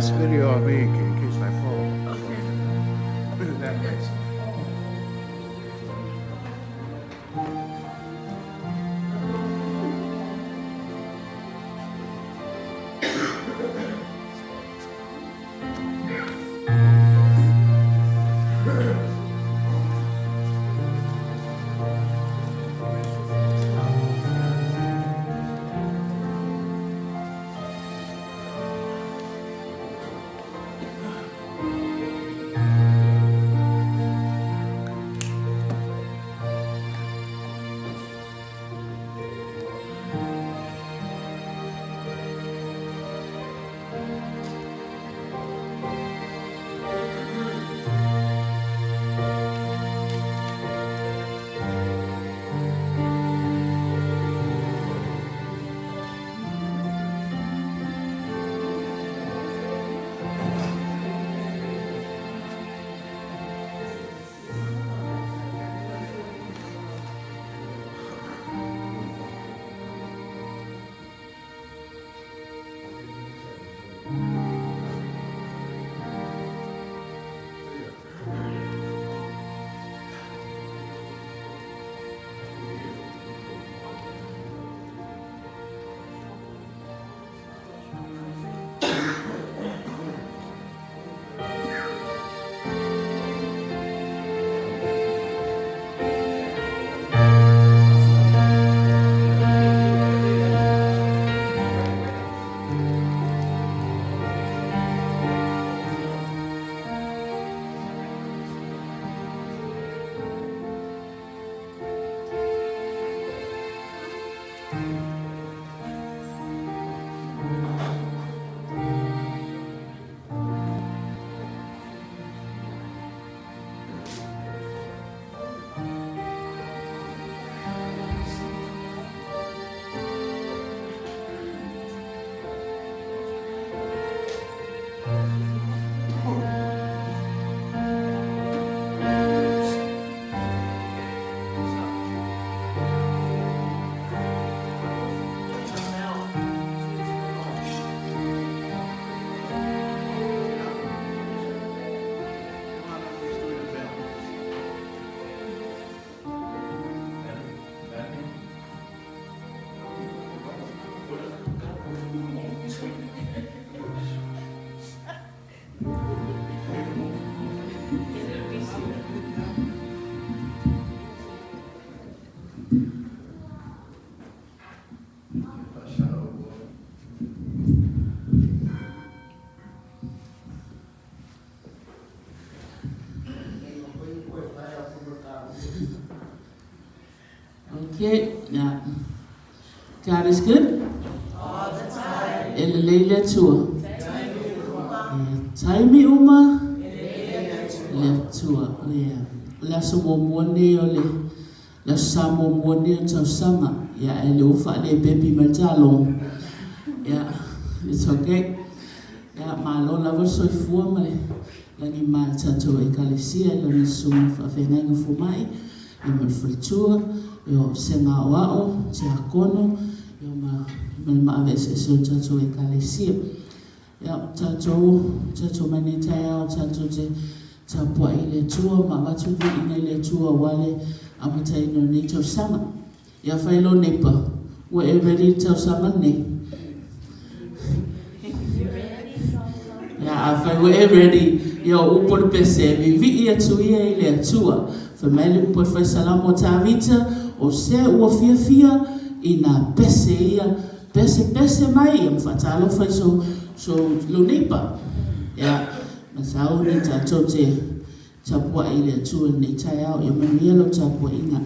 That's video of me in case I fall. Okay. That way. Come on up, let's do the bell. Okay, yeah. God is good. All the time. E lelei le Atua. Taimi uma. Le Atua. Yeah. O le aso muamua lenei o le le aso Sa muamua lenei o le tausaga. Yeah, ae le ua faalepepe mai le talogo. Yeah, it's okay. Yeah, malo lava le soifua ma le lagima i le tatou Ekalesia i lana susuga i le faafeagaiga fomai, ia ma le faletua, ia o vasega aoao, tiakono, ia ma ma le maave eseese o le tatou Ekalesia. Ia, o tatou, tatou mai nei taeao tatou te tapuai i le Atua ma avatu le viiga i le Atua aua le amataina o lenei tausaga. Ia fai lou neighbour, ua e ready i le tausaga lenei? Ia, afai ua e ready, ia o upu o le pese, e vivii atu ia i le Atua. Fai mai le upu a le fai Salamo a Tavita, O se ua fiafia i nā pese ia, pese pese mai, ia ma faatalofa i so, so lou neighbour. Ia, ma sauni tatou te tapuai i le Atua i lenei taeao. Ia manuia lau tapuaiga.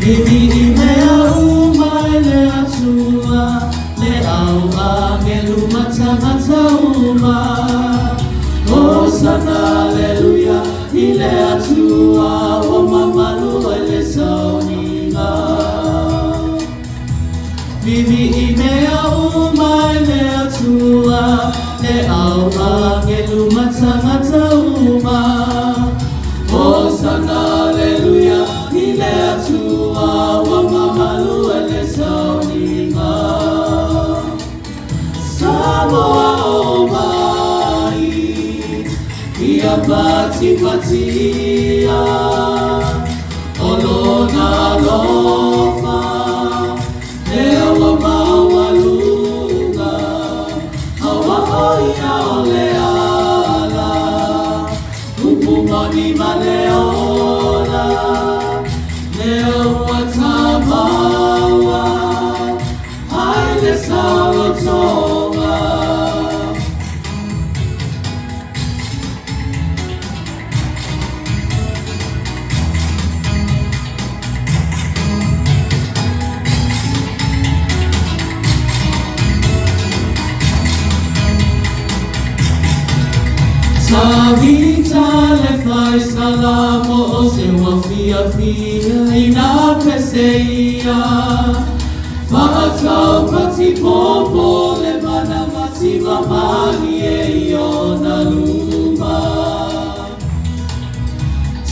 Vivii mea uma e le Atua, le au agelu ma tagata uma. Hosana, aleluia, i le Atua ua mamalu ai le sauniga. Vivi i mea uma i le Atua, le au angelu ma tangata uma. Hosana, aleluia, i le Atua, ua mamalu e le sauniga. Samoa o mai, ia patipatia, o lona alofa, lea ua maualuga, aua o ia o le ala, upu moni ma le ola, lea ua tamaua, ai le saolotoga. Tavita le fai salamo o se ua fiafia i nā pese ia. Whaatau pati popo le mana mativa mali e i ona luma.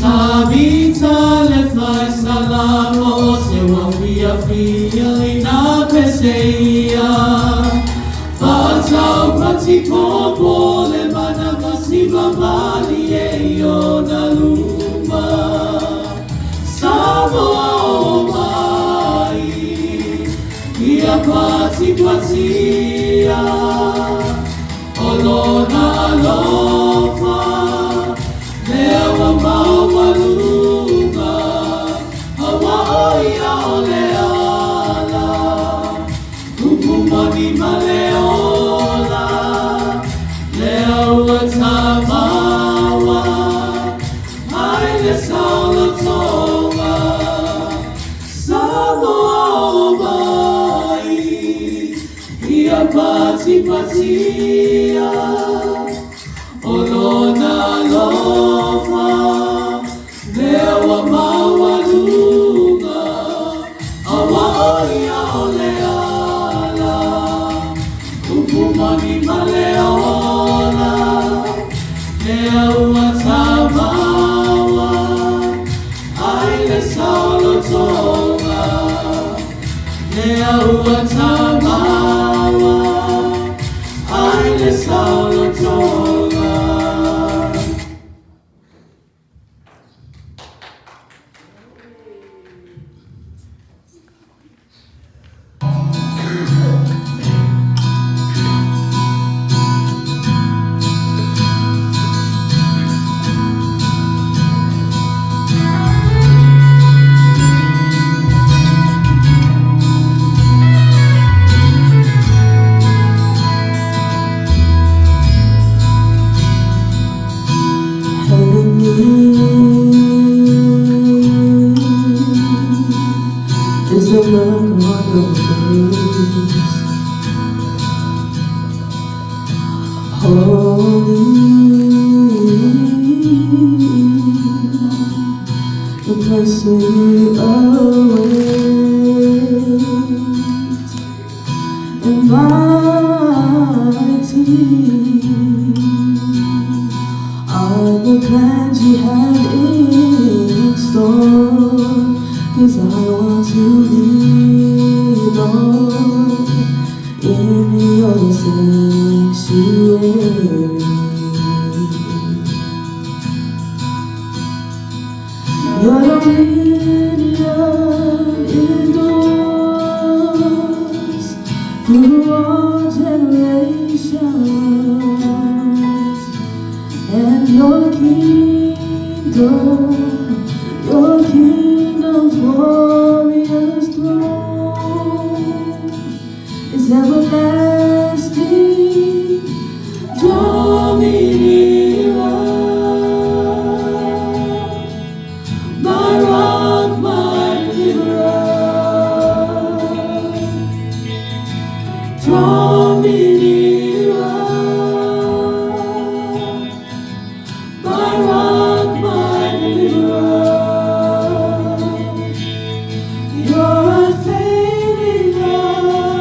Tavita le fai salamo o se ua fiafia i nā pese ia. Whaatau pati popo le mana mativa mali e i ona luma. Samoa o mai, ia patipatia, o lona alofa, lea ua maualuga, aua o ia o le ala, upu moni ma le ola, lea ua tamaua, ai le saolotoga. Samoa o mai, ia patipatia, o lona alofa, lea ua maualuga, aua o ia o le ala, upu moni ma le ola, lea ua tamaua, ai le saolotoga. Lea ua tamaua, ai le saolotoga. Heavenly is the look on your face. Holy, the place where you await. And mighty are the plans you have in store. 'Cause I want to be, Lord, in your sanctuary. Your dominion endures through all generations, and your kingdom's glorious throne is everlasting. Draw me nearer, my rock, my deliverer. Draw me nearer, my rock, my deliverer. Your unfailing love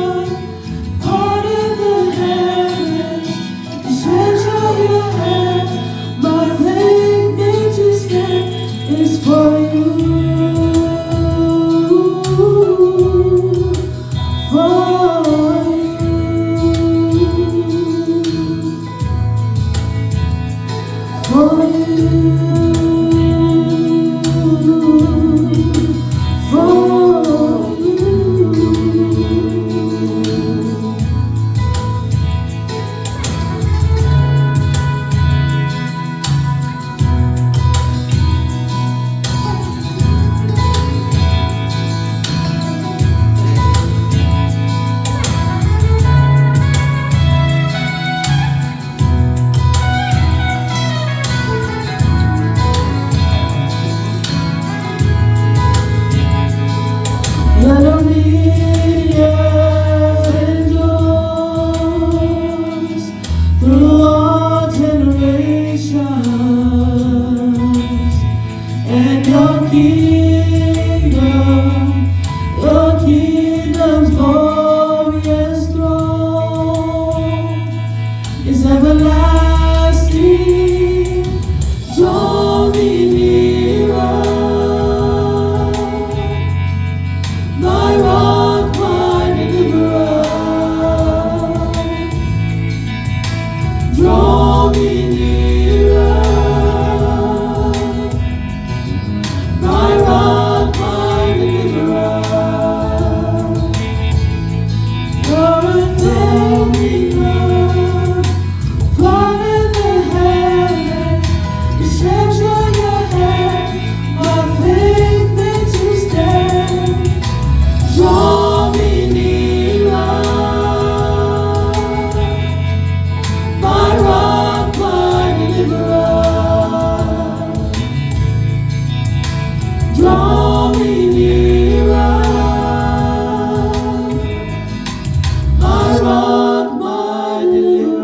For you. For you. For you. Your obedience endures through all generations, and your kingdom, your kingdom's glorious throne is everlasting. Draw me nearer. My rock, my deliverer, draw me nearer. My rock, my deliverer, you're a taker, part of the heavens. You stretch out your hand, my faith makes you stand. Draw me nearer, my rock, my deliverer. Draw me nearer, my rock, my deliverer.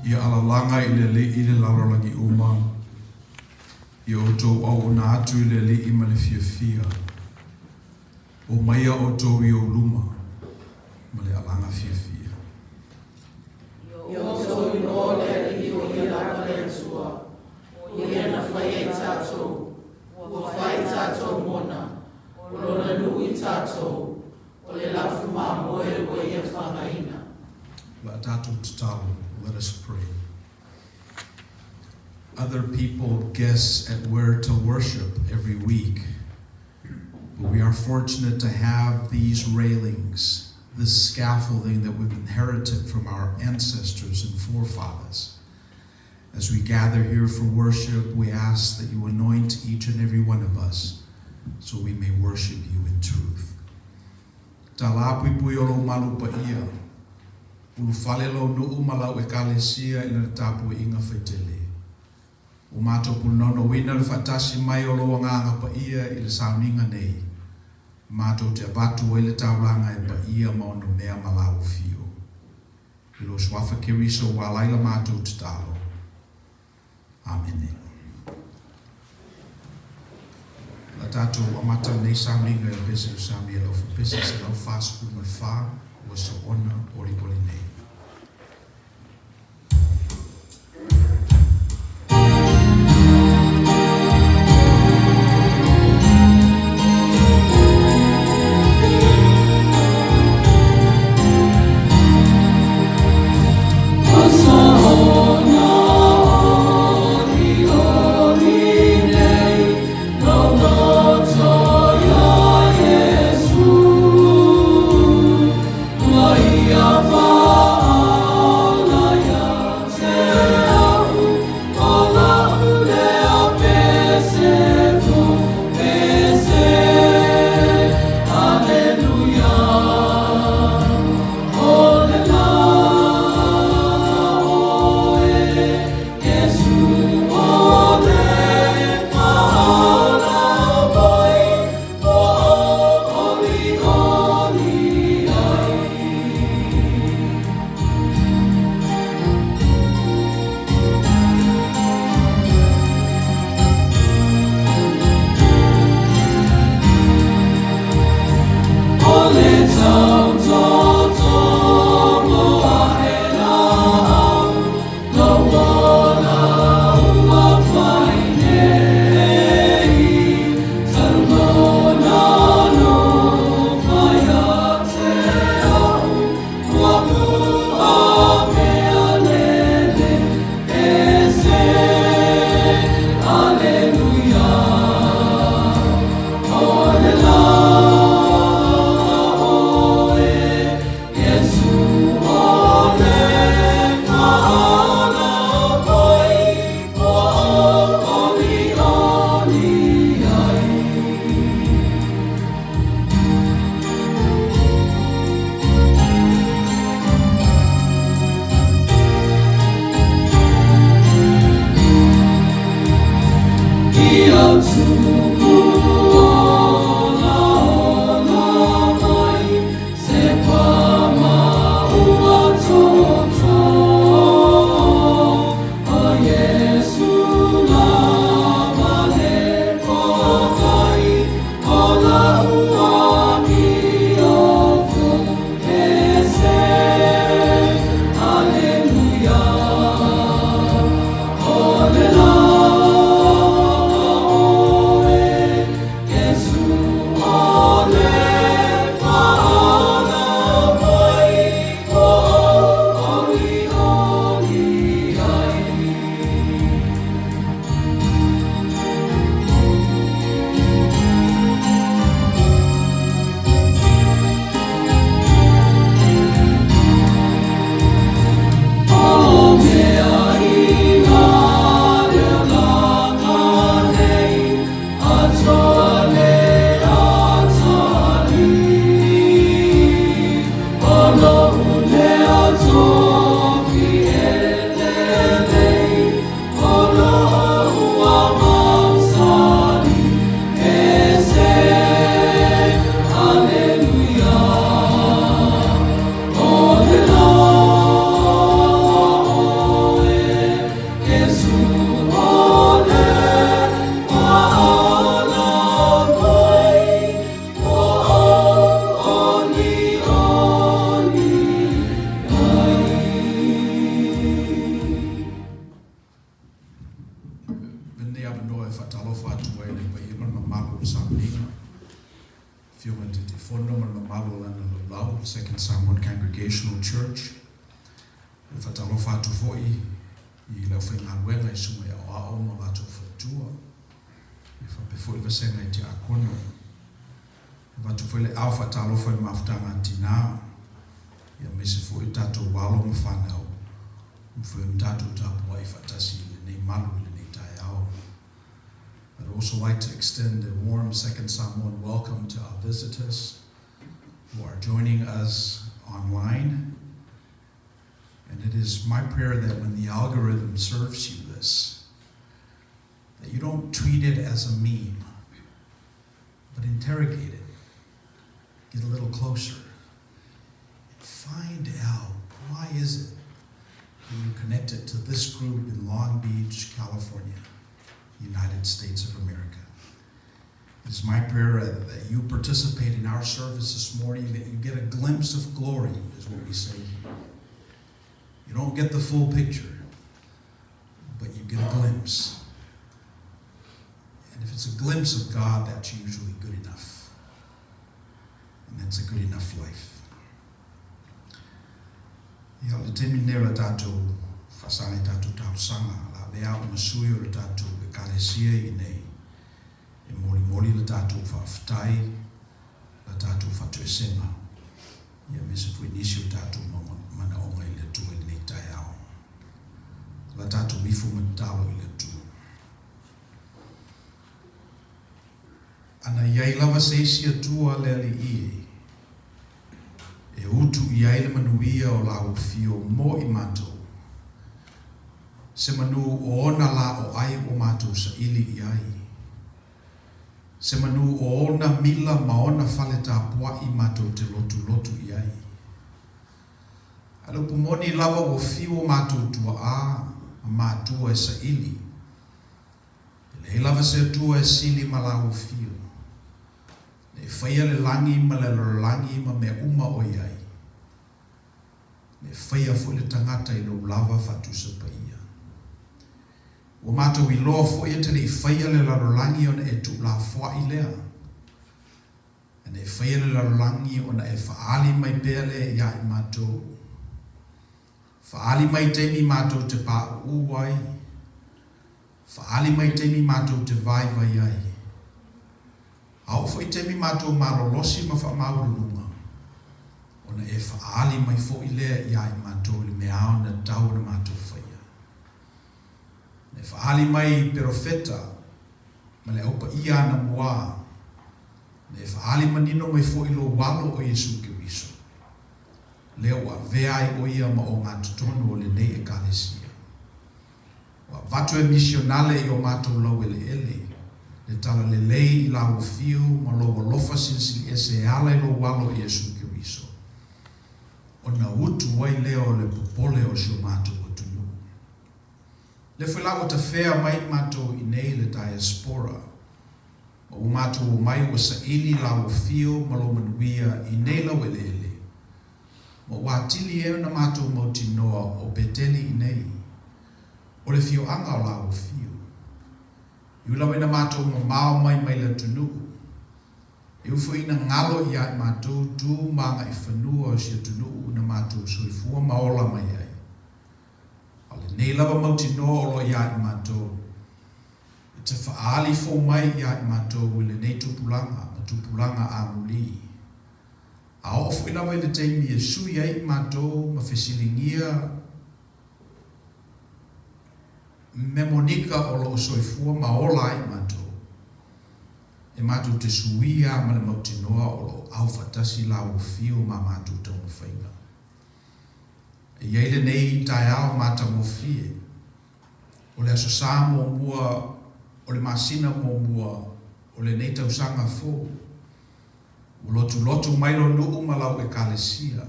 Ia alalaga i le Alii le lalolagi uma, ia outou auauna atu i le Alii ma le fiafia. Omaia outou i ou luma ma le alaga fiafia. Ia outou iloa o le Alii o Ia lava le Atua, o Ia na faia i tatou, ua fai tatou mona, o lona nuu i tatou, o le lafu mamoe ua Ia fagaina. O le a tatou tatalo. Let us pray. Other people guess at where to worship every week, but we are fortunate to have these railings, this scaffolding that we've inherited from our ancestors and forefathers. As we gather here for worship, we ask that you anoint each and every one of us. so we may worship you in truth. Talapuipui o lou malu paia, ulufale lou nuu ma lau Ekalesia i lana tapuaiga faitele. Ua matou pulunonoina le faatasi mai o lou Agaga Paia i le sauniga nei, matou te avatu ai le taulaga e paia ma onomea ma lau afio. I lou Suafa Keriso ua alai la matou tatalo. Amene. O le a tatou amata lenei sauniga i le pese o le Sami a le Ofa Pese 144, ua soona olioli nei. Lenei avanoa e faatalofa atu ai i le paia ma le mamalu o le sauniga, Afioga i le Taitaifono ma le mamalu o lana laulau, le Second Samoan Congregational Church. E faatalofa atu foi i le aufaigaluega i susuga i aoao ma o latou faletua, e faapea foi le vasega i tiakono. E avatu foi le ao faatalofa i le mafutaga a tina, aemaise foi o tatou alo ma fanau, ua mafai ona tatou tapuai faatasi i lenei malu i lenei taeao. also like to extend a warm Second Samoan welcome to our visitors who are joining us online. And it is my prayer that when the algorithm serves you this, that you don't treat it as a meme, but interrogate it. Get a little closer and find out why is it that you're connected to this group in Long Beach, California, United States of America. It is my prayer that you participate in our service this morning, that you get a glimpse of glory, is what we say here. You don't get the full picture, but you get a glimpse. And if it's a glimpse of God, that's usually good enough. And that's a good enough life. Ia, o le taimi lenei o le tatou faasaga i tatou talosaga, o le a avea au ma sui o le tatou Ekalesia i inei e molimoli le tatou faafetai, la tatou fatoesega, ia aemaise foi nisi o tatou manaoga i le Atua i lenei taeao. La tatou ifo ma tatalo i le Atua. Ana i ai lava se isi Atua a le Alii e, e utu i ai le manuia o la ua fio mo i matou, se manu o ona la o ai ua matou saili i ai, se manu o ona mila ma ona fale tapuaʻi matou te lotulotu i ai. A le upu moni lava ua fiu o matou tuaʻa ma matua e saili, E leai lava se Atua e sili ma la ua fiu. Ne i faia le lagi ma le lalolagi ma mea uma o i ai. Ne i faia foi le tagata i lou lava faatusa paia. Ua matou iloa foi e te le i faia le lalolagi ona e tuulafoai lea. A ne i faia le lalolagi ona e faaali mai pea lea iā i matou. Faaali mai taimi matou te pāʻū ai. Faaali mai taimi matou te vaivai ai. A oo foi taimi matou malolosi ma faamaualuluga, ona e faaali mai foi lea iā i matou i le mea ao na tatau ona matou faia. Na e faaali mai i perofeta ma le aupaia anamuā, na e faaali manino mai foi lou Alo o Iesu Keriso, lea ua avea ai ʻo ia ma ogatotonu o lenei ʻEkalesia. Ua avatu e misionale i o matou laueleele, le talalelei i lau afio ma lou alofa silisili ese e ala i lou Alo Iesu Keriso, ona utu ai lea o le popole o si o matou atunuu. Lea foi la ua tafea mai matou i nei le diaspora, ma ua matou omai ua saili lau afio ma lou manuia i nei laueleele, Ma ua atili e ona matou mautinoa o Beteli i nei, o le fioaga o la ua fio. E ui lava ina matou mamao mai mai le atunuu, e ui foi ina galo ia i matou tu ma agaifanua o si atunuu na matou soifua ma ola mai ai. A o lenei lava mautinoa o lo ia i matou, e te faaali fou mai ia i matou i lenei tupulaga ma tupulaga amuli. A oo foi lava i le taimi e sui ai i matou ma fesiligia memonika o lo o soifua ma ola ai i matou, e matou te suia ma le mautinoa o lo o aufaatasi la ua fiu ma matou taumafaiga. E i ai lenei taeao matagofie, o le Aso Sa muamua o le masina muamua o lenei tausaga fou, Ua lotulotu mai lo nuu ma lau Ekalesia.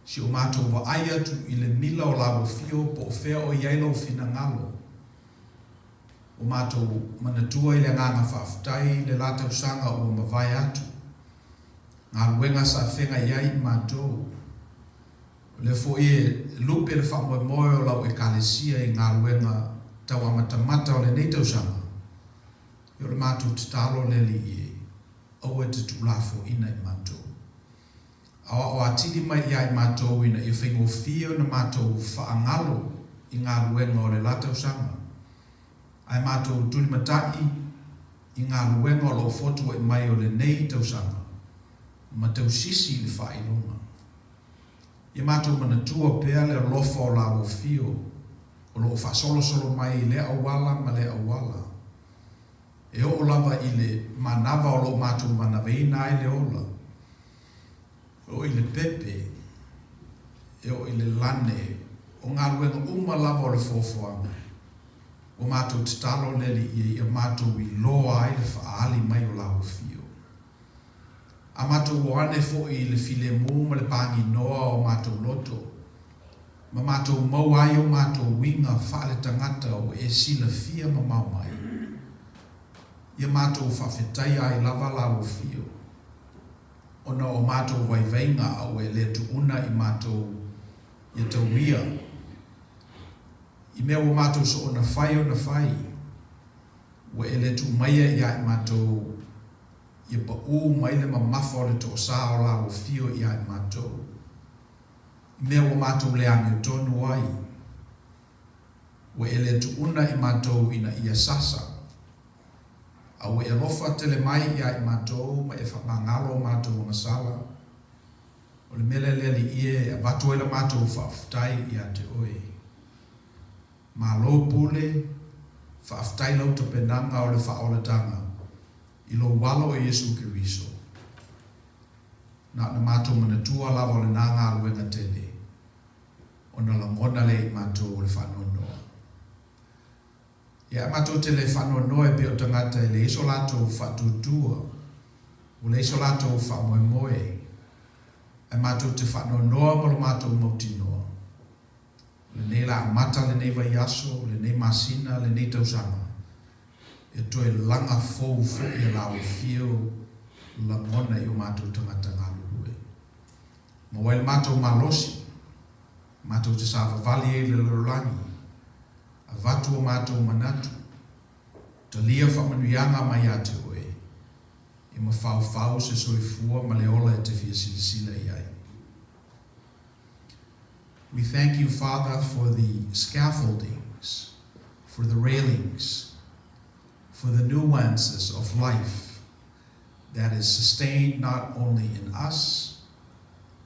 Si o matou vaai atu i le mila o la fio po o fea o i ai lou finagalo. Ua matou manatua i le agaga faafetai i le la tausaga ua mavae atu. Galuega sa feagai ai i matou. O lea foi e lupe le faamoemoe o lau Ekalesia i galuega tau amatamata o lenei tausaga. O le matou tatalo le Alii e, aua e te tuulafoaina i matou. Aoao atili mai ia i matou ina ia faigofie ona matou faagalo i galuega o le la tausaga, ae matou tulimatai i galuega o lo o fotuai mai o lenei tausaga ma tausisi i le faailoga. Ia matou manatua pea le alofa o la ua fio o lo o faasolosolo mai i lea auala ma lea auala. E oo lava i le manava o loo matou manavaina ai le ola, e oo i le pepe, e oo i le lane, o galuega uma lava o le foafoaga, ua matou tatalo le Alii e ia matou iloa ai le faaali mai o Lau Afio. A matou o ane foi i le filemu ma le paginoa o matou loto, ma matou maua ai o matou uiga faaletagata ua e silafia mamao mai, ia matou faafetaia ai lava Lau Afio, ona o matou vaivaiga a ua e le tuuna i matou ia tauia i mea ua matou soona fai ona fai, ua e le tuu maia iā i matou ia paʻū mai le mamafa o le toosā o Lau Afio iā i matou, i mea ua matou le amiotonu ai, ua e le tuuna i matou ina ia sasa, a ua e alofa tele mai iā i matou ma e faamagalo o matou agasala. O le mea lea le Alii e avatu ai la matou faafetai ia te Oe. Malo pule, faafetai lau tapenaga o le faaolataga i lou Alo o Iesu Keriso. Na ona matou manatua lava o lena galuega tele, ona lagona lea i matou o le faanoanoa. Ia, matou te le faanoanoa e pei o tagata e leai so latou faatuatua, ua leai so latou faamoemoe, ae matou te faanoanoa ma lo matou mautinoa, o lenei lā amata, lenei vaiaso, lenei masina, lenei tausaga, e toe laga fou foi e lau afio lagona i o matou tagata galulue. Maua ai le matou malosi, matou te savavali ai i le lalolagi, avatu o matou manatu, talia faamanuiaga mai ia te oe, e mafaufau se soifua ma le ola e te fia silasila i ai. We thank you, Father, for the scaffoldings, for the railings, for the nuances of life that is sustained not only in us,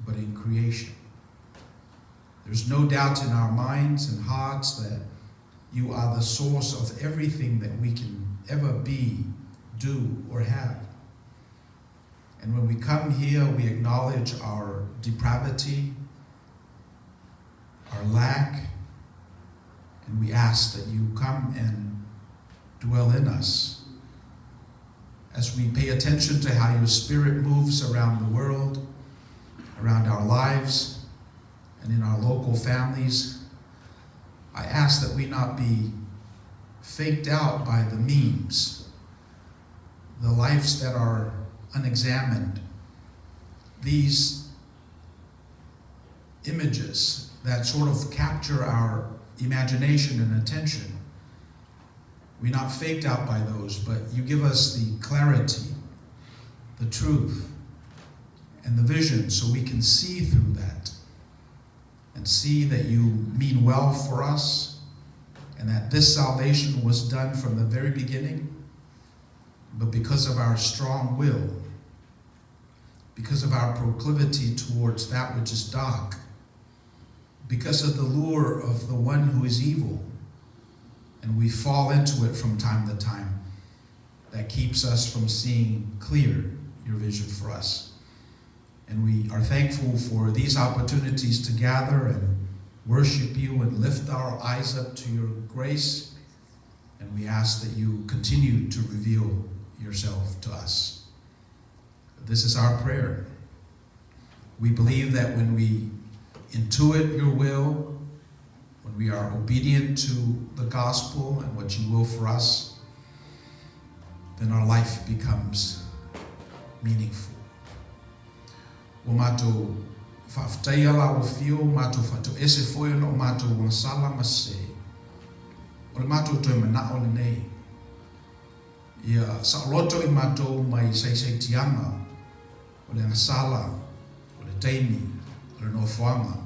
but in creation. There's no doubt in our minds and hearts that you are the source of everything that we can ever be, do, or have. And when we come here, we acknowledge our depravity, our lack, and we ask that you come and dwell in us. As we pay attention to how your Spirit moves around the world, around our lives, and in our local families, I ask that we not be faked out by the memes, the lives that are unexamined, these images that sort of capture our imagination and attention. We're not faked out by those, but you give us the clarity, the truth, and the vision so we can see through that and see that you mean well for us and that this salvation was done from the very beginning, but because of our strong will, because of our proclivity towards that which is dark, because of the lure of the one who is evil, and we fall into it from time to time, that keeps us from seeing clear your vision for us. And we are thankful for these opportunities to gather and worship you and lift our eyes up to your grace. And we ask that you continue to reveal yourself to us. This is our prayer. We believe that when we intuit your will, when we are obedient to the gospel and what you will for us, then our life becomes meaningful. Ua matou faafetaia lau afio, matou faatoese foi ona o matou agasala ma sese. O le matou toe manao lenei, ia saoloto i matou mai saisaitiaga o le agasala, o le taimi, o le nofoaga.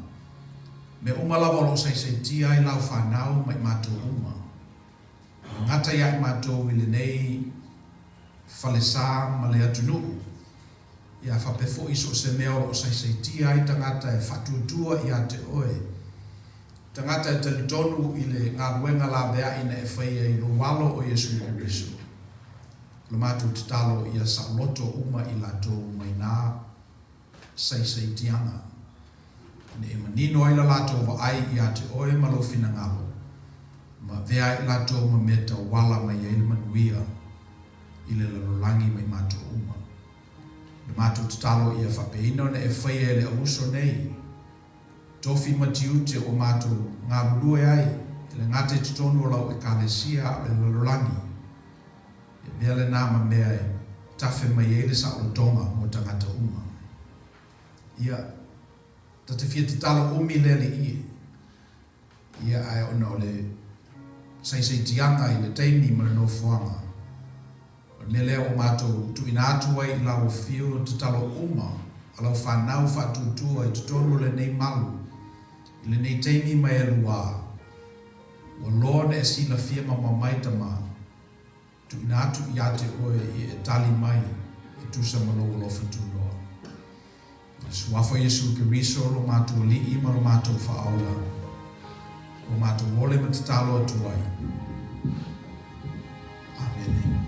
Mea uma lava o lo o saisaitia ai lau fanau ma i matou uma. E gata ia i matou i lenei falesa ma le atunuu, ia faapea foi i so o se mea o lo o saisaitia ai tagata e faatuatua ia te oe, tagata e talitonu i le galuega laveai na e faia i lou Alo o Iesu Keriso. O le matou tatalo ia saoloto uma i latou mai na saisaitiaga, ina ia manino ai la latou vaai ia te Oe ma Lou finagalo, ma avea ai i latou ma mea tauala mai ai le manuia i le lalolagi ma i matou uma. O le matou tatalo ia faapeina ona e faia e le auuso nei tofi ma tiute ua matou galulue ai, e le gata i totonu o lau Ekalesia a o le lalolagi. E avea lena ma mea e tafe mai ai le saolotoga mo tagata uma. Ia, ta te fia tatalo umi le Alii e. Ia, ae ona o le saisaitiaga i le taimi ma le nofoaga, o le mea lea ua matou tuuina atu ai i lau afio tatalo uma a lau fanau faatuatua i totonu o lenei malu i lenei taimi ma e luā, ua loa ona e silafia ma mamai tama, tuuina atu ia te oe ia e tali mai e tusa ma lou alofa tunoa. I le Suafa o Iesu Keriso lo matou Alii ma lo matou Faaola, ua matou ole ma tatalo atu ai. Amene.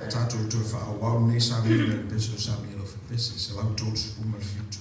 A tatou toe faaauau lenei sauniga i le pese o Samiela Fepese, 137.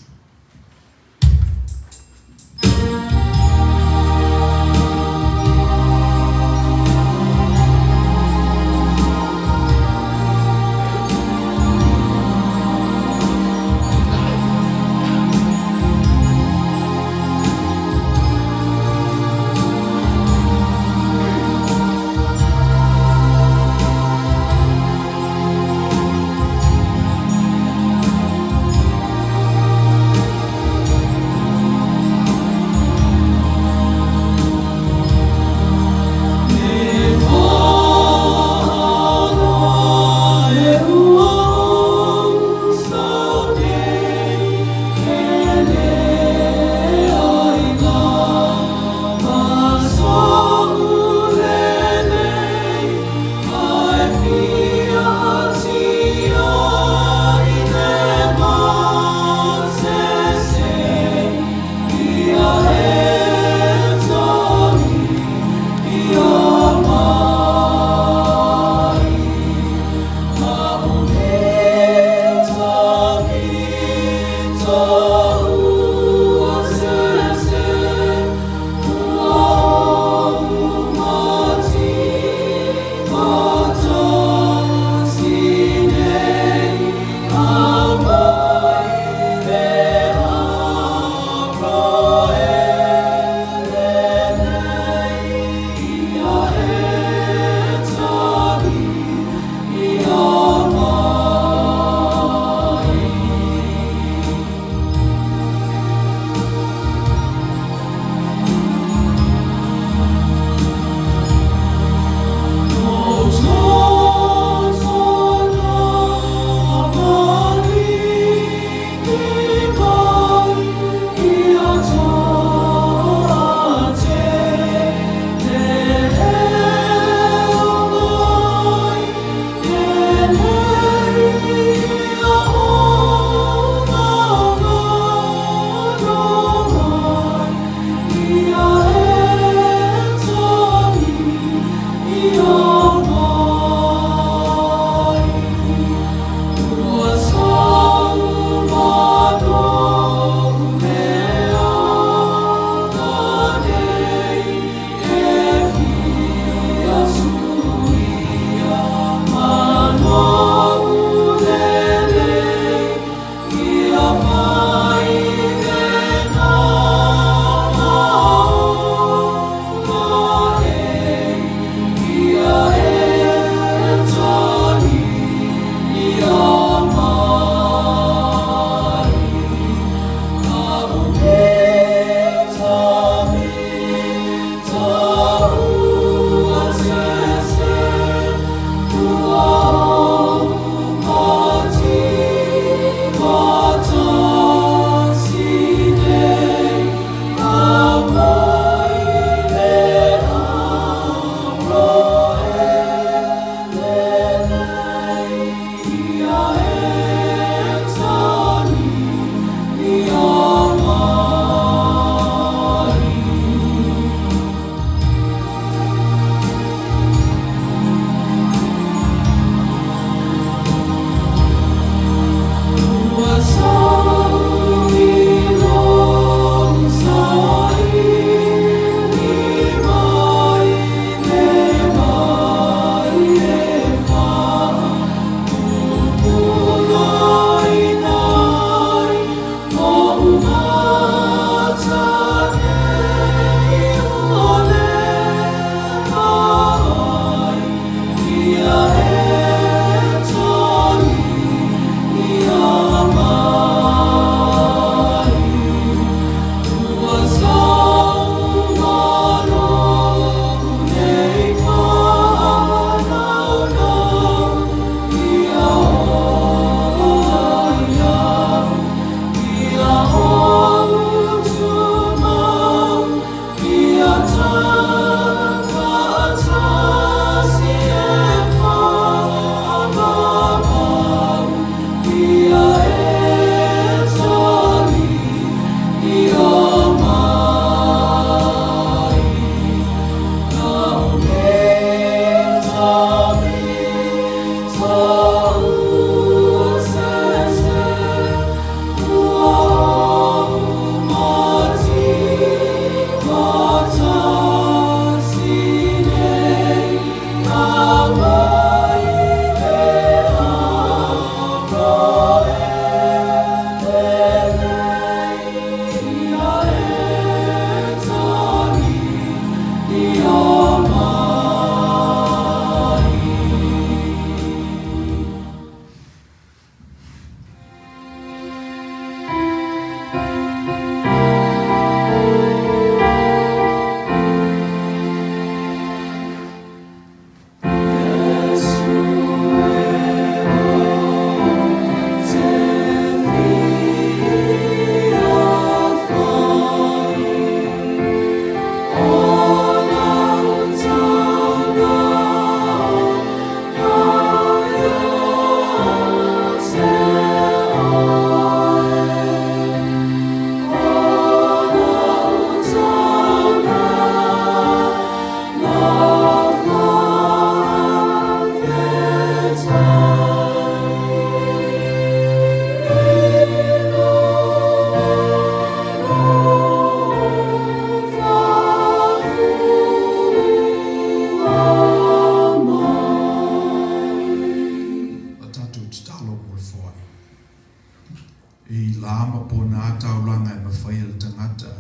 E i la ma pona taulaga e mafai e le tagata,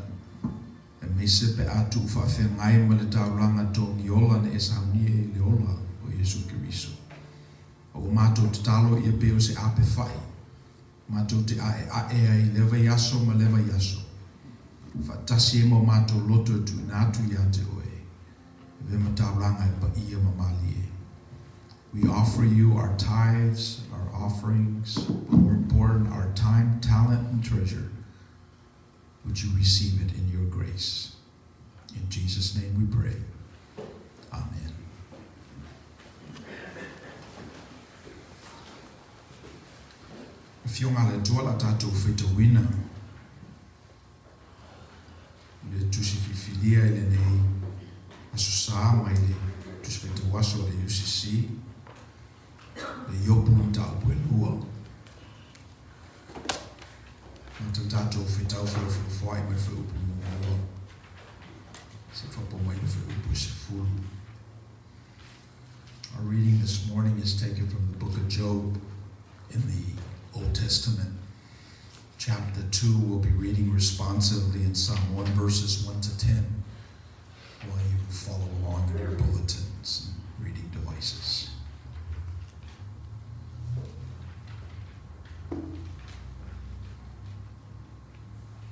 aemaise pe a tuufaafeagai ma le taulaga togiola na e saunia i le ola o Iesu Keriso. A ua matou tatalo ia pei o se ape fa'i, matou te a'ea'e ai i lea vaiaso ma lea vaiaso, faatasi ai ma o matou loto e tuuina atu iā te Oe, e avea ma taulaga e paia ma malie. We offer you our tithes, our offerings, but more important, our time, talent, and treasure. Would you receive it in your grace? In Jesus' name we pray. Amen. Afioga a le Atua la tatou faitauina le tusi filifilia i lenei Aso Sa mai le tusi faitau aso a le UCC, le Iopu mataupu e lua. Ma ta tatou faitau felafolafoai mai le fuaiupu muamua seia faaopoo mai le fuaiupu e sefulu. Our reading this morning is taken from the book of Job in the Old Testament. Chapter 2, we'll be reading responsively in Psalm 1, verses 1 to 10, while you follow along in your bulletins and reading devices.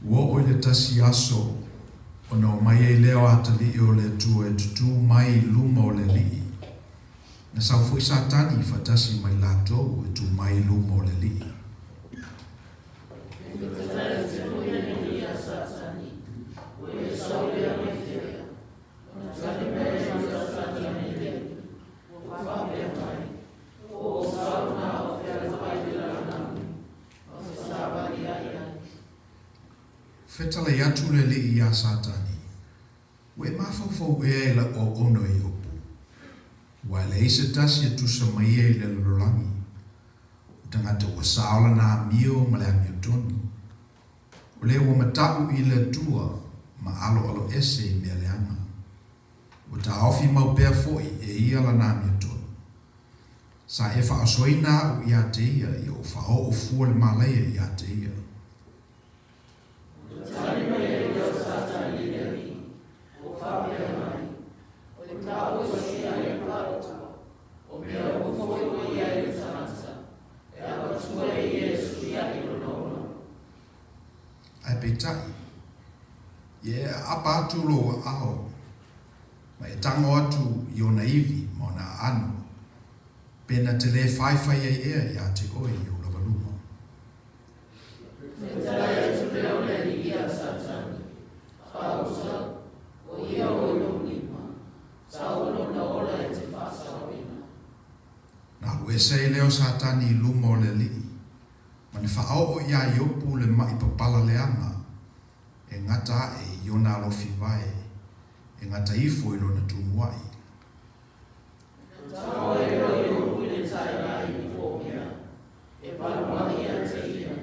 Ua oo i le tasi aso, ona omai ai lea o atalii o le Atua e tutū mai i luma o le Alii. Na sau foi Satani faatasi ma i latou e tū mai i luma o le Alii. Fetalai atu le Alii iā Satani, Ua e mafaufau ea i lau auauna o Iopu? Aua e leai se tasi e tusa ma ia i le lalolagi, o tagata ua sao lana amio ma le amiotonu. O lea ua mataʻu i le Atua ma aloalo ese i mea leaga. Ua taofi mau pea foi e ia lana amiotonu. Sa e faaosoina aʻu iā te ia, ia ou faaoo fua le malaia iā te ia. Ua tali mai ai lea o Satani i le Alii, ua faapea mai, O le taua i sia ai palota, o mea uma foi ua i ai le tagata, e avatua e ia e suiaʻi lona ola. Ae peitai, ia e aapa atu lou aao, ma e tago atu i ona ivi ma ona aano, pe na te lē faifai ai ea iā te oe i ou lavaluma. Fetalai atu lea o le Alii iā Satani, Faaosa, o ia oe lou lima, taua lona ola e te faasaoina. Na alu ese ai lea o Satani i luma o le Alii, ma na faaoo iā Iopu le maʻi papala leaga, e gata aʻe i ona alofi vae, e gata ifo i lona tumuaʻi. Na tao ai lea o Iopu i le taeao i Pōmea, e valuaʻi ia te ia,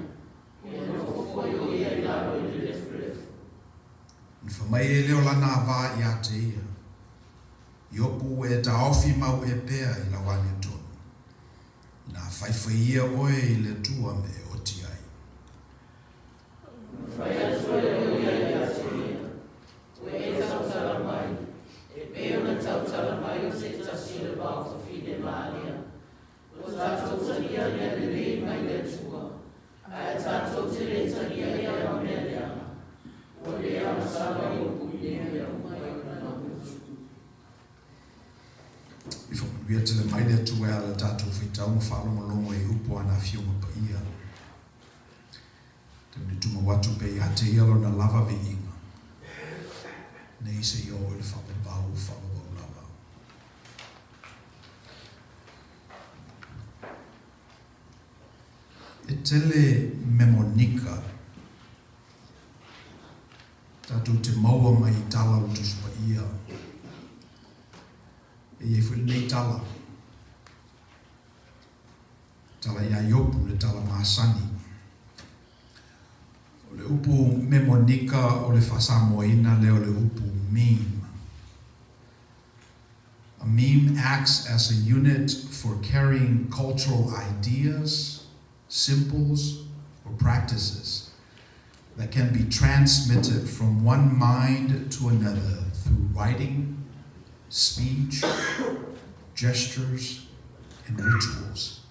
e nofo foi o ia i lalo i le lefulefu. Ona fai mai ai lea o lana avā iā te ia, Iopu e taofi mau e pea i lau amiotonu, inā faifai ia oe i le Atua me e oti ai. Ona fai atu ai lea o ia iā te ia, Ua e tautala mai, e pei ona tautala mai o se tasi o le vaotafine Malia. Ua tatou talia mea lelei mai le Atua, ae tatou te le talia ea ma mea leaga. Ua le agasala Iopu i nei mea uma i ona lauutu. I whakanuia tele mai le Atua e ala tatou whaitau ma whaalongolongo i upu a na whionga paia. Tau ne tuma watu pe ia te ia lona lava viiga. Nei se i o i le whaapapau, whaapapau lava. E tele memonika tatou te maua mai i tala o le Tusi Paia. E i ai foi lenei tala, tala iā Iopu, le tala masani. O le upu memonika o le faa-Samoaina lea o le upu meme. A meme acts as a unit for carrying cultural ideas, symbols, or or practices that can be transmitted from one mind to another through writing, speech, gestures, and rituals.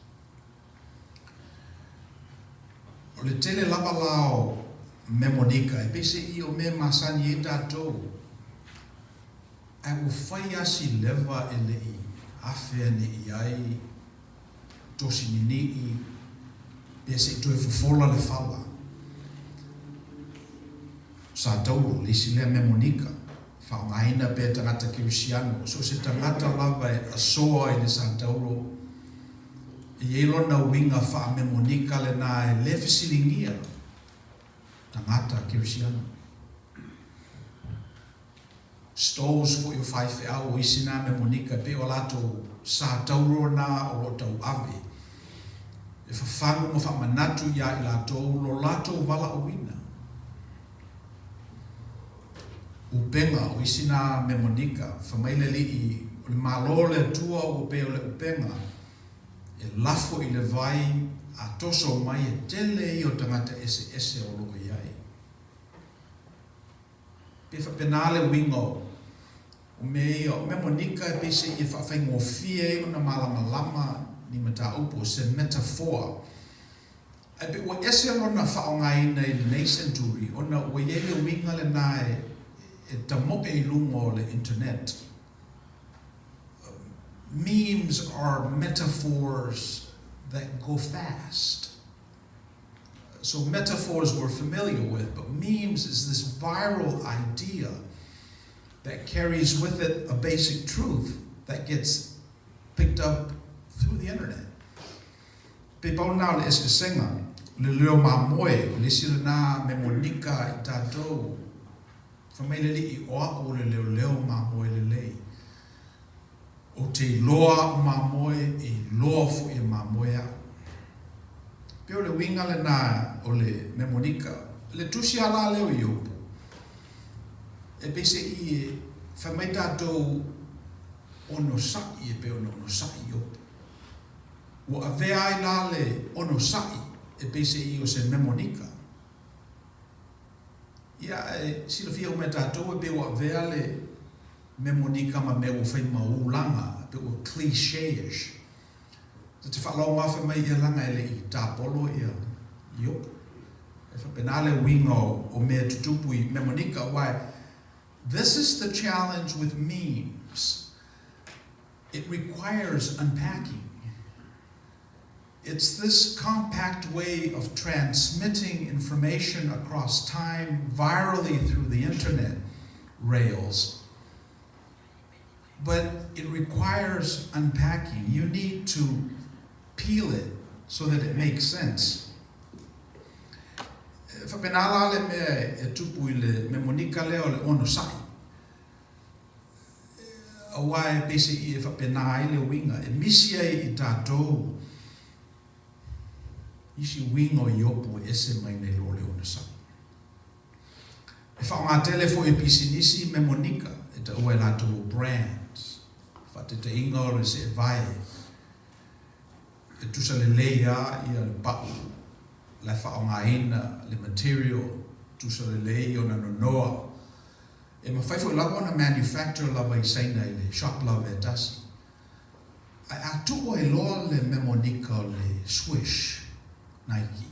O le tele lava la o memonika e peiseai o mea masani ai tatou, ae ua fai lava si leva e le i afe ane i ai tosi ninii pe se i toe fofola le fala. Sa tauro, le isi lea memonika, faaaogaina pea e tagata kerisiano, so o se tagata lava e asoa i le sa tauro, E i ai lona uiga faamemonika lenā e lē fesiligia tagata kerisiano. Stoles foi o faifeau o isi nā memonika e pei o latou sa tauro nā o lo o tauave e fafagu ma faamanatu iā i latou lo latou valaauina. Upega o isi nā memonika, fai mai le Alii, o le Malo o le Atua ua pei o le upega e lafo i le vai a toso mai e tele ia o tagata eseese o lo o i ai. Pe faapena le uiga o mea ia, o memonika e peiseai e faafaigofie ai ona malamalama ni mataupu, o se metaphor. Ae pei ua ese lona faaaogaina i lenei senturi ona ua i ai le uiga lenā e tamoe i luga o le internet. Memes are metaphors that go fast. So metaphors we're familiar with, but memes is this viral idea that carries with it a basic truth that gets picked up through the internet. Pe pau lenā o le eseesega, o le leo mamoe, o le isi lenā memonika i tatou. Fai mai le Alii, o a'u o le leoleo mamoe lelei. Ou te iloa a'u mamoe, e iloa foi e mamoe a'u. Pei o le uiga lenā o le memonika. Le tusi a la lea o Iopu, e peiseai e fai mai tatou onosai e pei ona onosai Iopu. Ua avea ai la le onosai e peiseai o se memonika. Ia, e silafia uma e tatou e pei ua avea le memonika ma mea ua fai ma ulaga, e pei ua cliché-ish. Ta te faalogo lava fai mai ia laga e le i tapolo ia Iopu. E faapena le uiga o mea tutupu i memonika, aua this is the challenge with memes. It requires unpacking. It's this compact way of transmitting information across time virally through the internet rails. But it requires unpacking. You need to peel it so that it makes sense. E faapena la le mea e tupu i le memonika lea o le onosai. Aua e peiseai e faapena ai le uiga e misi ai i tatou isi uiga o Iopu e ese mai nei lo le onosai. E faaaoga tele foi e pisinisi memonika e taua e latou o brands. Faataitaiga o le seevae e tusa lelei lava ia le pau la e faaaogaina le material tusa lelei ona nonoa. E mafai foi lava ona manufacture lava i Saina i le shop lava e tasi. Ae a tuu ai loa le memonika o le swish Nike,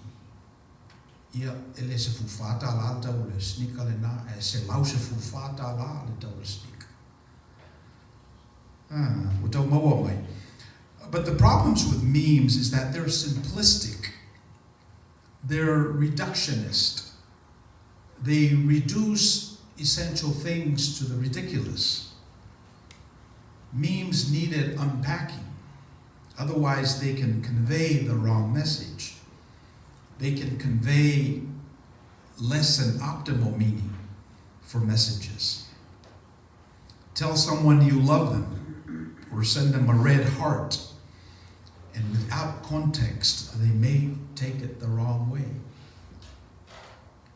ia, e le $14 le tau o le sneaker lenā, ae $114 le tau o le sneaker. Ah, ua tau maua mai. But the problems with memes is that they're simplistic. They're reductionist. They reduce essential things to the ridiculous. Memes needed unpacking. Otherwise, they can convey the wrong message. They can convey less than optimal meaning for messages. Tell someone you love them or send them a red heart, and without context, they may take it the wrong way.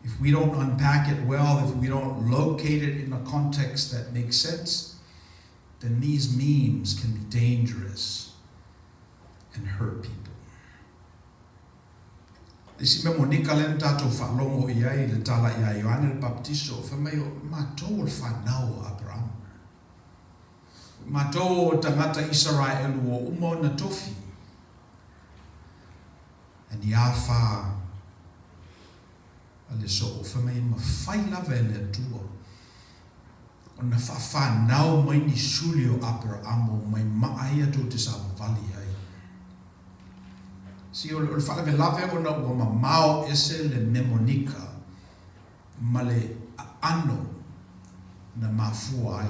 If we don't unpack it well, if we don't locate it in a context that makes sense, then these memes can be dangerous and hurt people. Le isi memonika lea na tatou faalogo i ai i le tala ia Ioane le Papatiso, fai mai, O matou o le fanau a Aperamo. O matou o tagata Isaraelu ua uma ona tofi. A ni afa a le soo, fai mai e mafai lava e le Atua ona faafanau mai ni suli o Aperamo mai maa ia tou te savavali ai. See, o le faalavelave ona ua mamao ese le memonika ma le aano na mafua ai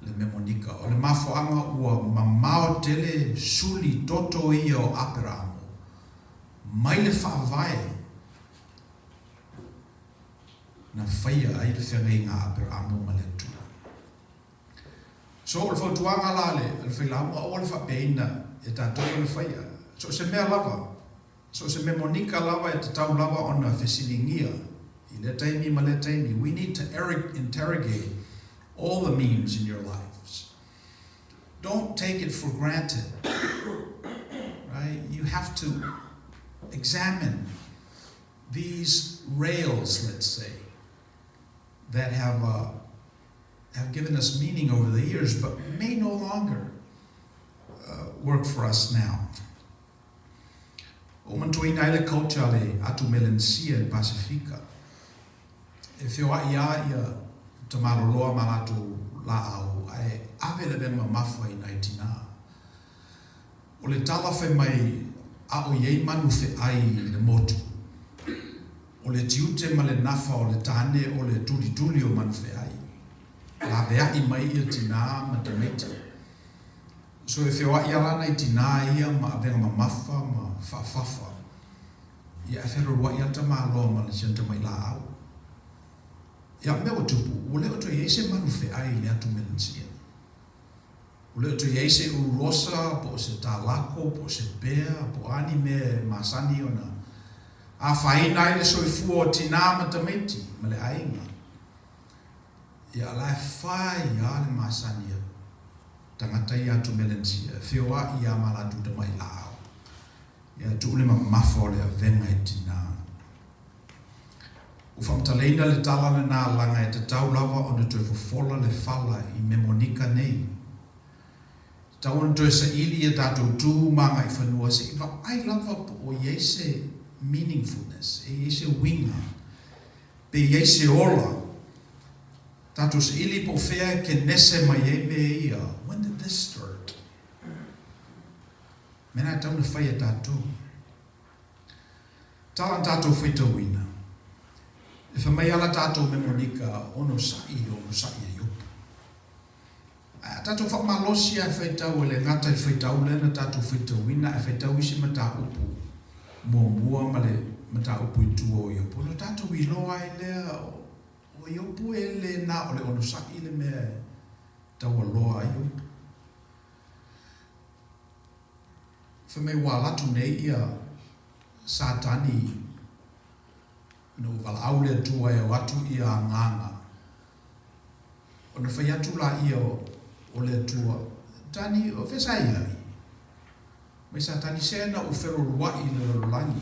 le memonika. O le mafuaaga ua mamao tele suli toto ia o Aperamo mai le faavae na faia ai le feagaiga a Aperamo ma le Atua. So, o le fautuaga la a le failauga, aua le faapeaina e tatou le faia. So o se mea lava, so o se memonika lava e tatau lava ona fesiligia i lea taimi ma lea taimi. We need to interrogate all the memes in your lives. Don't take it for granted. Right? You have to examine these rails, let's say, that have uh, have given us meaning over the years, but may no longer uh, work for us now. O mantuaina ai le culture a le atu Melanesia i le Pasefika. E feoai a ia tamaloloa ma latou laau ae ave le avega mamafa i nai tinā. O le tala fai mai a o i ai manu feai i le motu. O le tiute ma le nafa o le tane o le tulituli o manu feai. Laveai mai ia tinā ma tamaiti. So e feoai ala ana i tinā ia ma avega mamafa ma faafafa. Ia ae fealualuai lava tamaloa ma le siana tamai laau. Ia mea ua tupu, ua le o toe i ai se manu feai i le atu Melanesia. Ua le o toe i ai se ululosa, po o se tālako, po o se pea, po o a ni mea e masani ona afaina ai le soifua o tinā ma tamaiti ma le aiga. Ia a la e fai lava le masani a tagata ia atu Melanesia e feoai ia ma latou tamai laau. Ia tuu le mamafa o le avega i tinā. Ua faamatalaina le tala lenā laga e tatau lava ona toe fofola le fala i memonika nei. Tatau ona toe saili ia tatou tu ma agaifanua se i vaai lava po o i ai se meaningfulness, e i ai se uiga, pe i ai se ola. Tatou saili po o fea e kenese mai ai mea ia, when did this start? Mea na e tatau ona fai e tatou. Tala na tatou faitauina, e fai mai ala tatou me Monika onosai i onosai a Iopo. Ae a tatou faamalosi a e faitau e le gata i le faitau lea na tatou faitauina ae faitau isi mataupu muamua ma le mataupu i tua o Iopo ona tatou iloa ai lea o Iopo e le na o le onosai le mea e taualoa ai Iopo. Fai mai ua alu atu nei ia Satani ina ua valaau le Atua e o atu ia agaga. Ona fai atu laia o le Atua, Tani, o fea sa i ai? Mai Satani, Se na ou feloluai i le lalolagi.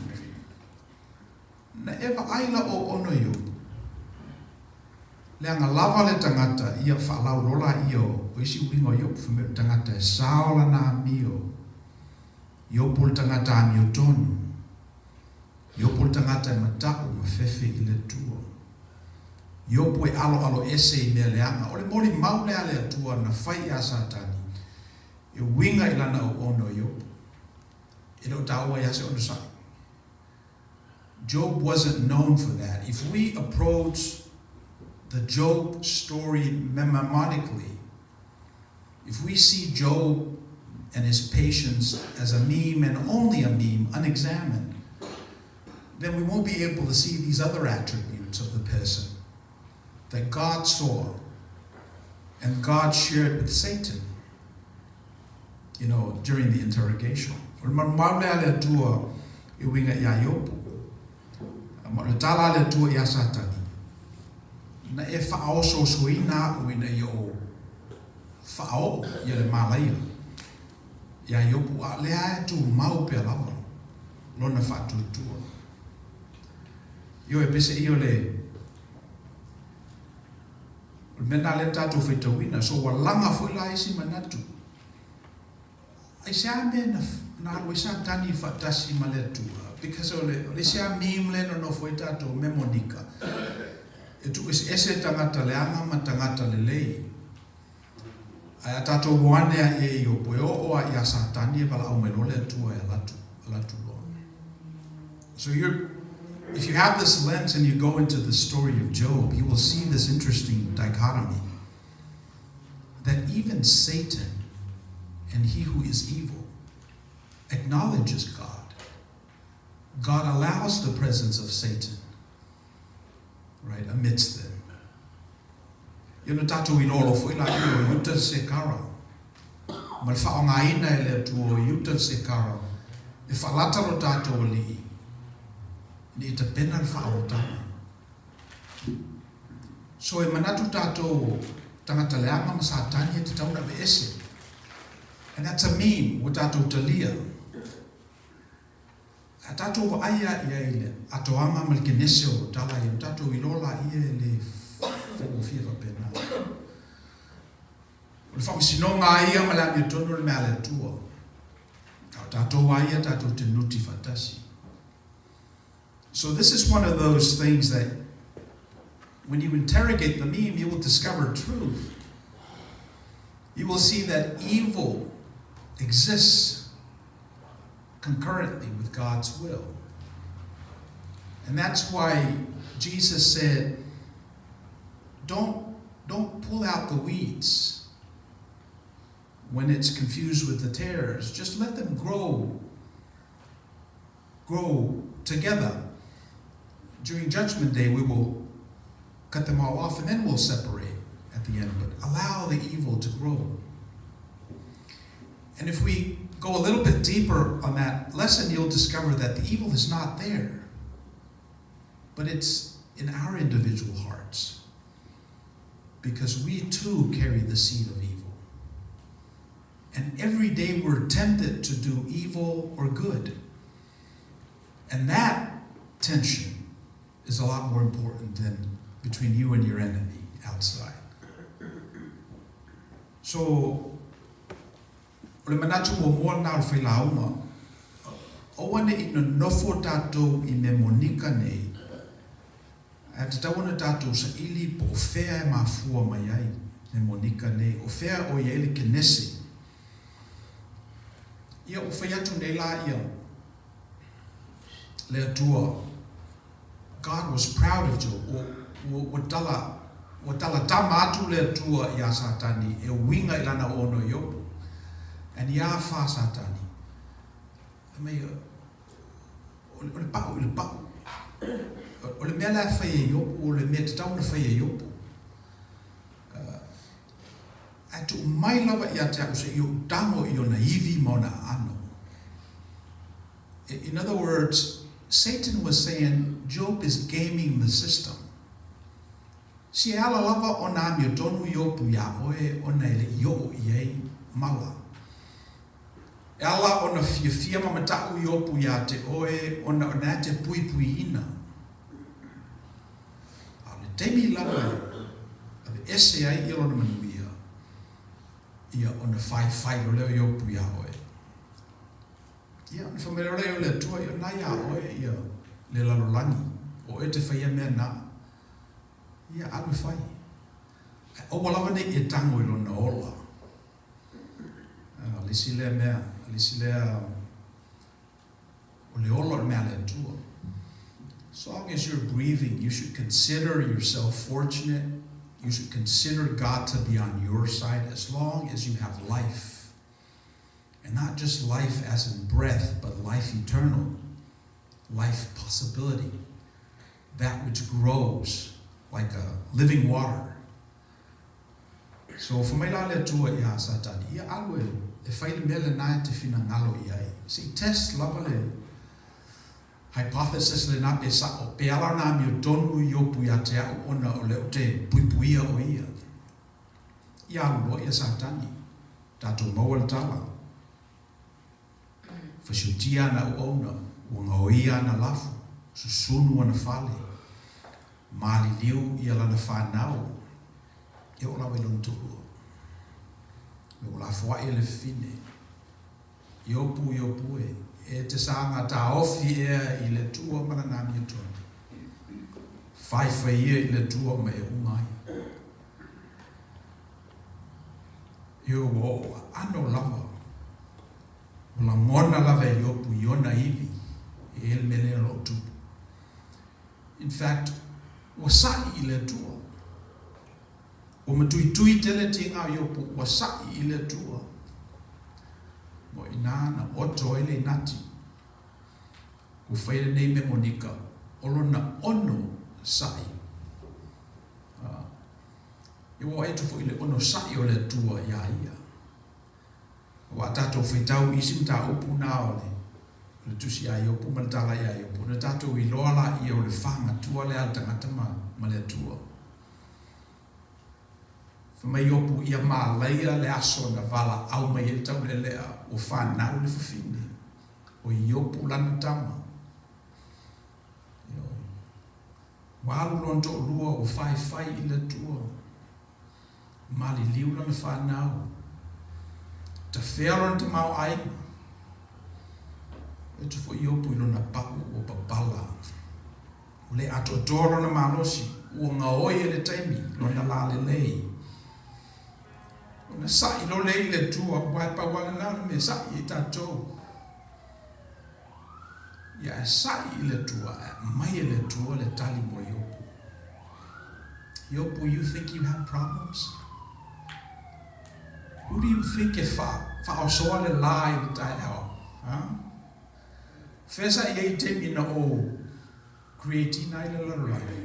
Na e vaai la o ono Iopu. Leaga lava le tagata ia faalaulola ia o isi uiga o Iopu, fai mai o le tagata e sao lana amio. Iopu o le tagata amiotonu. Iopu o le tagata e mata'u ma fefe i le Atua. Iopu e aloalo ese i mea leaga. O le molimau lea a le Atua na fai iā Satani e uiga i lana auauna o Iopu. E le o taua iā se onosai. Job wasn't known for that. If we approach the Job story mnemonically, if we see Job and his patience as a meme and only a meme, unexamined, then we won't be able to see these other attributes of the person that God saw and God shared with Satan, you know, during the interrogation. O le maumau lea a le Atua e uiga iā Iopo, ma o le tala a le Atua iā Satani, Na e faaosoosoina a'u ina ia ou faaoo ia le malaia iā Iopo, a o lea e tumau pea lava lona faatuatua. Ioe, peiseai o le o le mea lena lea na tatou faitauina. So ua laga foi la isi manatu. Aisea mea na na alu ai Satani faatasi ma le Atua? Because o le o le isi lava meme lea e nonofo ai tatou, me Monika, e tuueseese tagata leaga ma tagata lelei. Ae a tatou o ane a i ai Iopo, e oo a iā Satani e valaau mai loa le Atua e alu atu, alu atu loa. So you're, if you have this lens and you go into the story of Job, you will see this interesting dichotomy that even Satan and he who is evil acknowledges God. God allows the presence of Satan, right, amidst them. Ia ona tatou iloalo foi laia o Iuta Sekara, ma le faaaogaina e le Atua o Iuta Sekara e faalata lo tatou Alii, ina ia tapena le faaolataga. So e manatu tatou o tagata leaga ma Satani e tatau ona aveese. And that's a meme ua tatou talia. A tatou vaai a i ai i le atoaga ma le kenese o tala ia, o tatou iloa laia e le faigofie faapena. O le faamasinoga a ia ma le amiotonu o le mea a le Atua. A o tatou a ia tatou te nuti faatasi. So this is one of those things that when you interrogate the meme, you will discover truth. You will see that evil exists concurrently with God's will. And that's why Jesus said, don't, don't pull out the weeds when it's confused with the tares. Just let them grow, grow together. During Judgment Day, we will cut them all off and then we'll separate at the end. But allow the evil to grow. And if we go a little bit deeper on that lesson, you'll discover that the evil is not there, but it's in our individual hearts. Because we too carry the seed of evil. And every day we're tempted to do evil or good. And that tension is a lot more important than between you and your enemy outside. So, o le manatu muamua lena o le failauga, aua ne i nonofo tatou i mea monika nei, ae tatau ona tatou saili po o fea e mafua mai ai mea monika nei, o fea o i ai le kenese. Ia, ua fai atu nei la ia le Atua, God was proud of Job. Ua, ua, ua tala, ua tala tama atu le Atua iā Satani e uiga i lana ono Iopo. And iā fa Satani, fai mai, o, o le pa'u i le pa'u. O, o le mea la e fai e Iopo, o le mea tatau ona fai e Iopo. Uh, ae tuu mai lava ia te a'u se'i ou tago i ona ivi ma ona aano. In other words, Satan was saying Job is gaming the system. Si e ala lava ona amiotonu Iopu iā oe ona e le i oo i ai mala. E ala ona fiafia ma mataʻu Iopu iā te oe ona o na te puipuiina. A o le taimi lava e aveese ai ia lona manuia, ia ona faifai loa lea o Iopu iā oe. Ia, ona fai mai loa lea o le Atua, ia na iā oe ia le lalolagi, o oe e te faia mea na. Ia, alu e fai. Ae aua lava nei e tango i lona ola. A, le isi lea mea, le isi lea, o le ola o le mea a le Atua. As long as you're breathing, you should consider yourself fortunate. You should consider God to be on your side as long as you have life. And not just life as in breath, but life eternal, life possibility, that which grows like a living water. So, fai mai la le Atua iā Satani, ia alu e, e fai le mea lenā e te finagalo i ai. Se i test lava le hypothesis lenā pe sa'o, pe ala ona amiotonu Iopu iā te a'u ona o lea ou te puipuia o ia. Ia alu loa ia Satani, tatou maua le tala. Fasiutia ana auauna, ua gaoia ana lafu, susunu ana fale. Maliliu ia lana fanau e oo lava i lona toalua. Me ua lafoai e le fafine. Iopu, Iopu e, e te saga taofi ea i le Atua ma lana amiotonu. Faifai ia i le Atua ma e uma ai. Io ua oo aano lava. Ua lagona lava e Iopu i ona ivi e i ai le mea lea o lo o tupu. In fact, ua sa'i i le Atua. Ua matuitui tele tiga o Iopu, ua sa'i i le Atua. Mo i ina na oto ai le inati. Ua fai lenei me Monika, o lona ono sa'i. Ia ua vaai atu foi i le ono sa'i o le Atua iā ia. Aua a tatou faitau i isi mataupu na o le o le tusi ia Iopu ma le tala ia Iopu, ona tatou iloa laia o le fagatua lea a le tagata ma, ma le Atua. Fai mai Iopu, ia malaia le aso na valaau mai ai le taulealea, ua fanau le fafine, o Iopu lana tama. Ioe. Ua alu lona toalua, ua faifai i le Atua. Maliliu lana fanau. Tafea lona tamaoaiga. E atu foi Iopu i lona pau ua papala. Ua le atoatoa lona malosi, ua gaoi e le taimi lona lalelei. Ona sa'i loa lea i le Atua, aua e pau lava lena o le mea e sa'i ai tatou. Ia ae sa'i i le Atua, ae aumai e le Atua le tali mo Iopu. Iopu, you think you have problems? Who do you think e wha, whaosoa le la i le taeao? Huh? Fea sa i ai taimi na ou create-ina ai le lalolagi?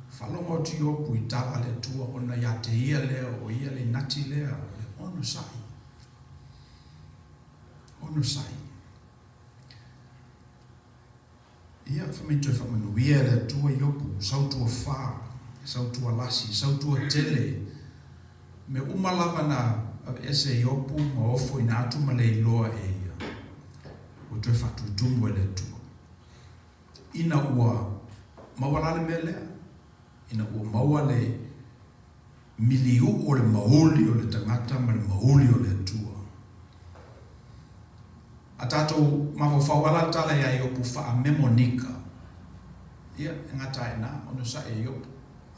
Faalogo atu Iopu i tala a le Atua ona ia te ia lea o ia le inati lea o le onosai. Onosai. Ia, fai mai toe faamanuia e le Atua Iopu, sautua fa, sautua lasi, sautua tele. Mea uma lava na aveese e Iopu ma ofoina atu ma le iloa e ia, ua toe faatutumu e le Atua. Ina ua maua la le mea lea, ina ua maua le miliu'u o le mauli o le tagata ma le mauli o le Atua. A tatou mafaufau ala le tala iā Iopu faa-Memonika, ia, e gata ai ina, ona sa'i e Iopu.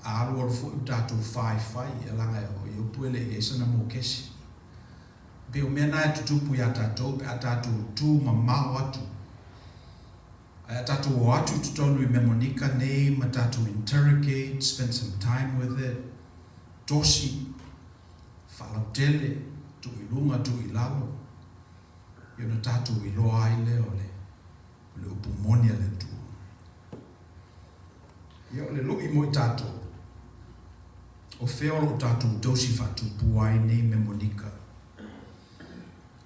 A alualu foi ua tatou faifai, e laga o Iopu e le i i ai sana mokesi. E pei o mea na e tutupu iā tatou pe a tatou tu mamao atu. Ae a tatou o atu i totonu i Memonika nei ma tatou interrogate, spend some time with it, tosi, faalautele, tuu i luga, tuu i lalo, ia ona tatou iloa ai lea o le, o le upu moni a le Atua. Ia o le lui mo i tatou, o fea o lo o tatou tausi faatupua ai nei Memonika?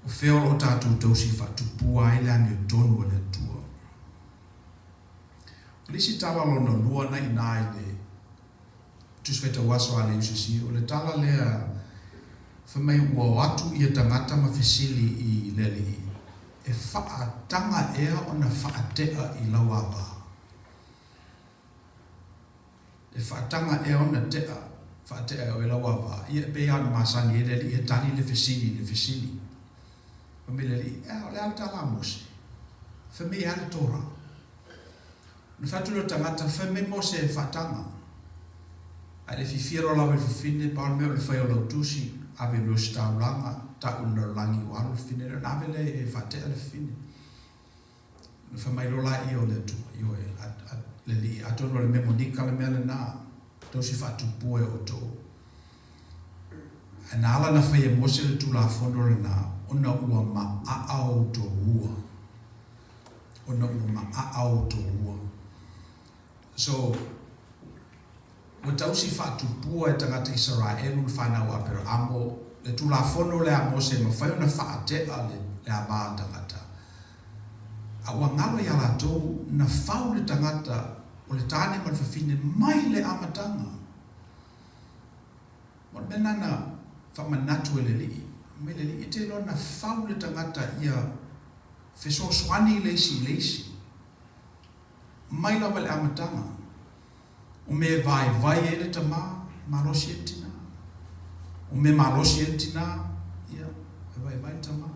O fea o lo o tatou tausi faatupua ai le amiotonu a le Atua? O le isi tala lona lua na i ina i le Tusi Faitau Aso a le UCC, o le tala lea fai mai ua o atu ia tagata ma fesili i le Alii, E faataga ea ona faatea i lau ava? E faataga ea ona tea, faatea e oe lau ava? Ia, e pei lava ona masani ai le Alii e tali le fesili i le fesili. Fai mai le Alii, Ea, o le a le tala a Mose? Fai mai e a le Torah? Ona fai atu lea o le tagata, Fai mai Mose e faataga. Ae le fiafia loa lava i le fafine, pau le mea o le fai o lau tusi, ave i le ositaulaga, tau i le lalolagi ua alu le fafine lea, ona ave lea e faatea le fafine. Ona fai mai loa laia o le Atua, Ioe, a, a, le Alii, atonu o le Memonika le mea lena, tausi faatupua e outou. Ae na ala ona fai e Mose le Tulafono lena, ona ua maaa outou ua. Ona ua maaa outou ua. So, ua tausi faatupua e tagata Isaraelu le fanau a Aperaamo, le Tulafono lea a Mose e mafai ona faatea le, le ava a le tagata. A ua galo iā latou na fau le tagata o le tāne ma le fafine mai le amataga. O le mea lena na faamanatu e le Alii, mai le Alii, e te iloa na fau le tagata ia fesoasoani le isi i le isi. Mai lava i le amataga, o mea e vaivai ai le tamā, malosi ai le tinā. O mea malosi ai le tinā, ia, e vaivai le tamā.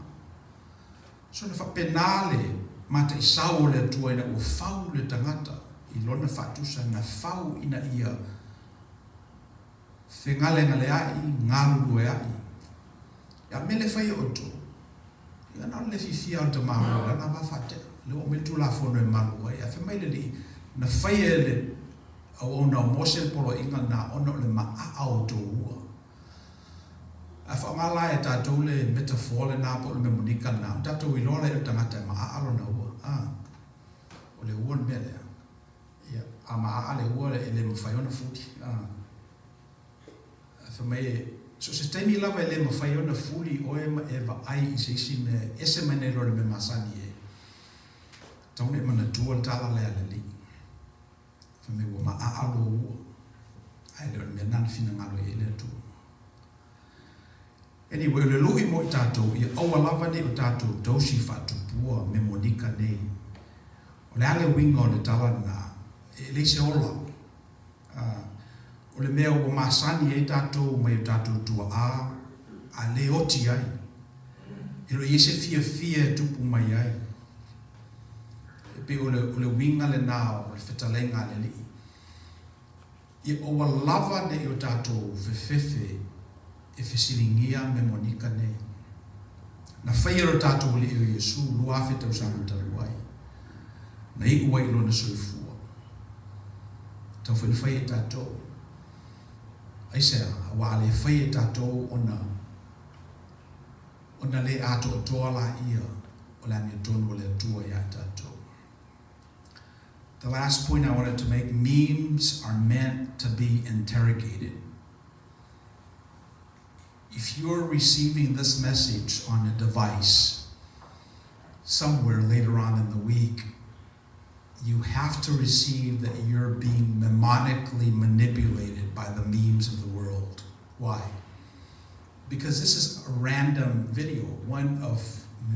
So na faapena le mataisau o le Atua ina ua fau le tagata i lona faatusa na fau ina ia fegalegaleaʻi, galulueaʻi. Ia mea le fai e outou, ia na o le le fiafia o le tama mo lana va faatea. Lea ua aumai le Tulafono e malu ai. Ae fai mai le Alii, na faia e le auauna o Mose le poloaiga lena ona o le maaa o outou ua. A faaaoga la e tatou le metaphor lena po o le memonika lena, ona tatou iloa lea o le tagata e maaa lona ua. A, o le ua le mea lea. Ia, a maaa le ua e le mafai ona fuli. A, fai mai e, so o se taimi lava e le mafai ona fuli oe ma e vaai i se isi mea e ese mai nai lo le mea masani e tatau ona e manatua le tala lea a le Alii. Fai mai ua maaa lou ua, ae le o le mea lena na finagalo i ai le Atua. Anyway, o le lui mo i tatou, ia aua lava nei o tatou tausi faatupua me monika nei. O le a le uiga o le tala lena? E leai se ola. O le mea ua masani ai tatou mai o tatou tuaa, a le oti ai. E le o i ai se fiafia e tupu mai ai. E pei o le, o le uiga lena o le fetalaiga a le Alii. Ia ua lava nei o tatou fefefe e fesiligia me monika nei. Na faia lo tatou Alii o Iesu 2000 tausaga talu ai, na iu ai i lona soifua. Tau foi na faia e tatou. Aisea, aua a le faia e tatou ona, ona le atoatoa laia o le amiotonu a le Atua ia i tatou. The last point I wanted to make memes are meant to be interrogated. If you're receiving this message on a device somewhere later on in the week, you have to receive that you're being mnemonically manipulated by the memes of the world. Why? Because this is a random video, one of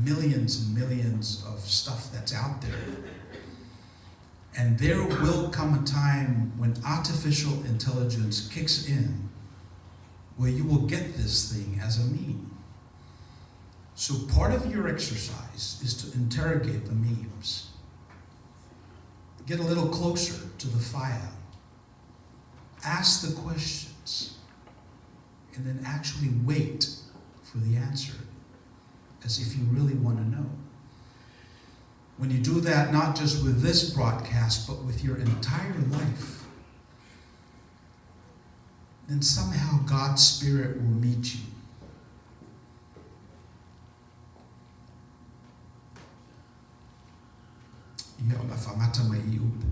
millions and millions of stuff that's out there. And there will come a time when artificial intelligence kicks in where you will get this thing as a meme. So part of your exercise is to interrogate the memes. Get a little closer to the fire. Ask the questions. And then actually wait for the answer as if you really want to know. When you do that, not just with this broadcast, but with your entire life, then somehow God's Spirit will meet you. Ia, o le a faagata mai i upu.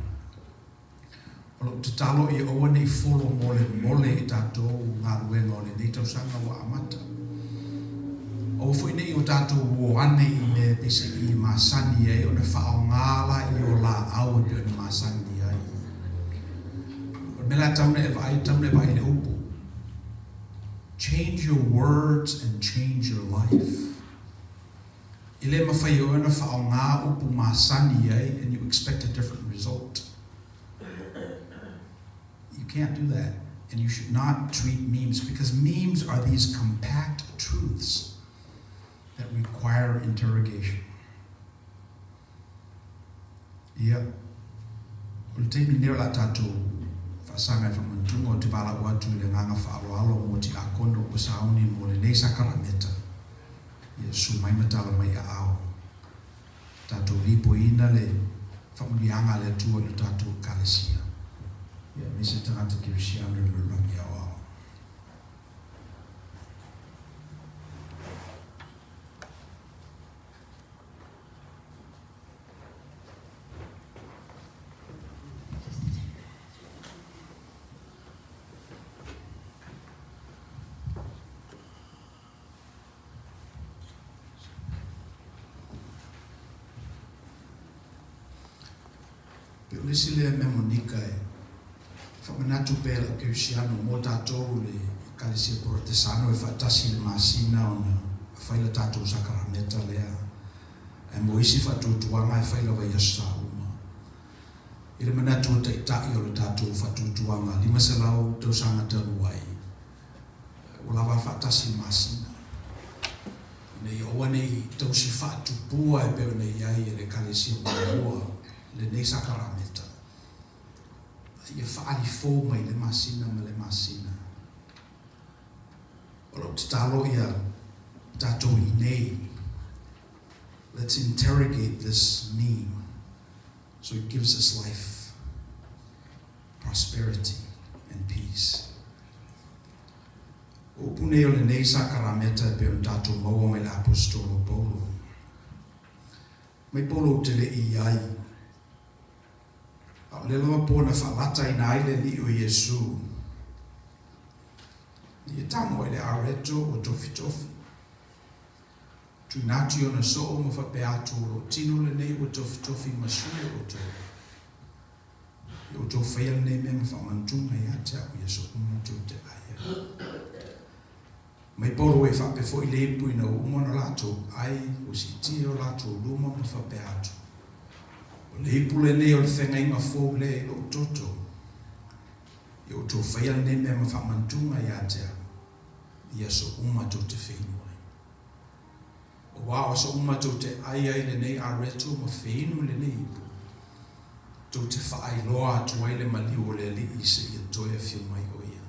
O lou tatalo ia aua ne i folo molemole i tatou galuega o lenei tausaga ua amata. Aua foi ne i o tatou uo ane i mea e peiseai e masani ai ona faaaoga laia o laau e pei ona masani ai. O le mea la e tatau ona e vaai, e tatau ona e vaai i le upu. Change your words and change your life. E le mafai e oe ona faaaoga upu masani ai and you expect a different result. You can't do that. And you should not treat memes because memes are these compact truths that require interrogation. Ia, o le taimi lenei o le a tatou faasaga i faamanatuga ou te valaau atu i le agaga faaaloalo mo Tiakono ua sauni mo lenei sakarameta. Ia susu mai ma tala mai aao. Tatou lipoiina le faamanuiaga a le Atua i lo tatou Ekalesia, ia aemaise tagata kerisiano i le lalolagi aoao. Pei o le isi lea mea monika e faamanatu pea i lau kerisiano mo tatou le Ekalesia Porotesano e faatasi i le masina ona fai la tatou sakarameta lea. Ae mo isi faatuatuaga e fai lava i aso Sa uma. I le manatu o Taitai o le tatou faatuatuaga 500 tausaga talu ai, ua lava faatasi le masina, ina ia aua ne i tausi faatupua e pei ona i ai e le Ekalesia muamua lenei sakarameta, a ia faaali fou mai le masina ma le masina. O lau tatalo ia tatou i inei, let's interrogate this meme so it gives us life, prosperity and peace. O upu nei o lenei sakarameta e pei ona tatou maua mai le Aposetolo o Paulo. Mai Paulo ou te le i i ai, a o lea lava po na faalataina ai le Alii o Iesu, ia tago ai le areto ua tofitofi. Tuuina atu i ona soo ma faapea atu, O lou tino lenei ua tofitofi ma sui o outou. Ia outou faia lenei mea ma faamanatuga ia te au i aso uma tou te ai ai. Mai Paulo e faapea foi le ipu ina ua uma ona latou ai, ua siitia o latou luma ma faapea atu, O le ipu lenei o le feagaiga fou lea i lou toto. Ia outou faia lenei mea ma faamanatuga ia te au i aso uma tou te feinu ai. Aua o aso uma tou te ai ai lenei areto ma feinu lenei ipu, tou te faailoa atu ai le maliu o le Alii seia toe afio mai o ia.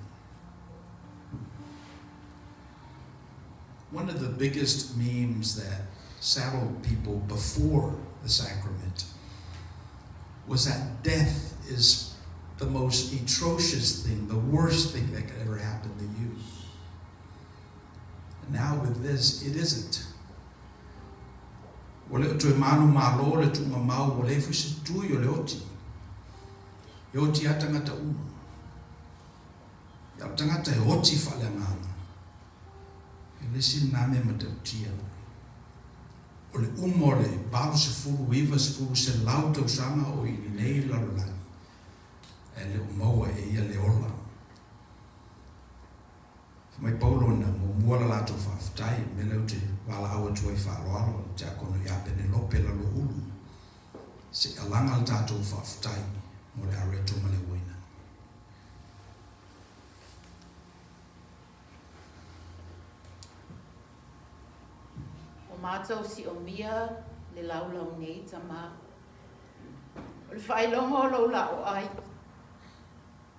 One of the biggest memes that saddled people before the sacrament was that death is the most atrocious thing, the worst thing that could ever happen to you. And now with this, it isn't. Ua le o toe manumalo le tuugamau, ua leai foi se tui o le oti. E oti lava tagata uma. Ia o le tagata e oti faaleagaga, e le isi lena mea matautia. O le uma o le 80, 90, 100 tausaga o i nei lalolagi, ae le o maua e ia le ola. Fai mai Paulo na muamua la latou faafetai, mea lea ou te valaau atu ai faaaloalo i le tiakono ia Penelope Laloulu, se i alaga le tatou faafetai mo le areto ma le uaina. Ua matou siomia le laulau nei, Tama. O le faailoga o lou laoai,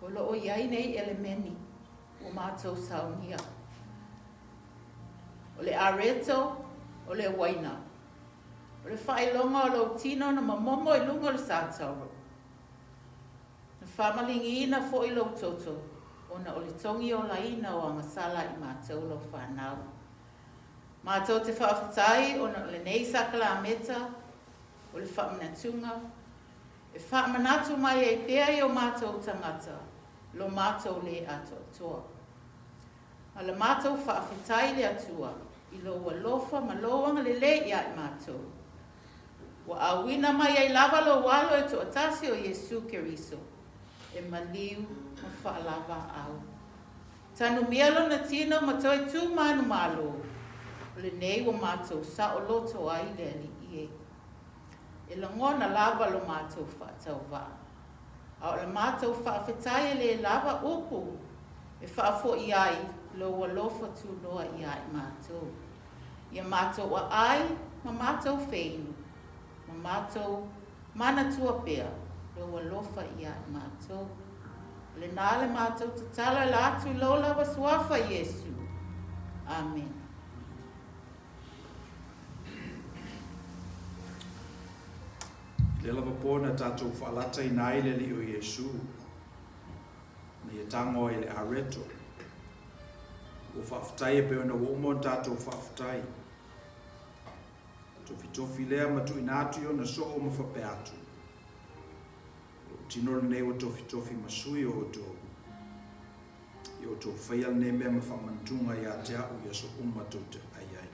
o lo o i ai nei elemeni ua matou saunia. O le areto, o le uaina. O le faailoga o lou tino na momomo i luga o le satauro. Na faamaligiina foi lou toto ona o le togi olaina o agasala i matou lau fanau. Matou te faafetai ona o lenei sakalameta o le faamanatuga e faamanatu mai ai pea i o matou tagata lo matou le atoatoa. Ma la matou faafetai i le Atua i lou alofa ma lou agalelei ia i matou. Ua auina mai ai lava lou Alo e toatasi o Iesu Keriso e maliu ma faalavaau. Tanumia lona tino ma toe tu manumalo, o lenei ua matou saoloto ai le Alii e. E lagona lava lo matou faatauvaa. A o le matou faafetai e le lava upu e faafoi ai lou alofa tunoa ia i matou. Ia matou aai ma matou feinu, ma matou manatua pea lou alofa ia i matou. O lena le matou tatalo e la atu i lou lava suafa Iesu. Amene. I lea lava po na tatou faalataina ai le Alii o Iesu, na ia tago ai le areto. Ua faafetai e pei ona ua uma ona tatou faafetai. Tofitofi lea ma tuuina atu i ona soo ma faapea atu, O lou tino lenei ua tofitofi ma sui o outou. Ia outou faia lenei mea ma faamanatuga ia te au i aso uma tou te ai ai.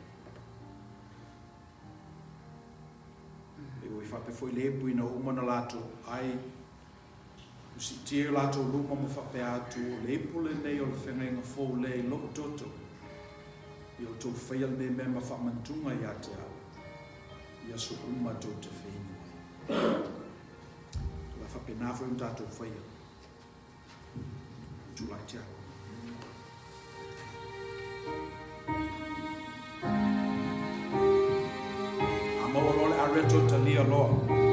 E ui faapea foi le ipu ina ua uma ona latou ai, ua siitia i o latou luma ma faapea atu, O le ipu lenei o le feagaiga fou lea i lou toto, ia outou faia lenei mea ma faamanatuga ia te au, i aso uma tou te feinu ai. La faapena. Faapena foi ona tatou faia. Tulai Tiakono. A maua loa le areto, talia loa.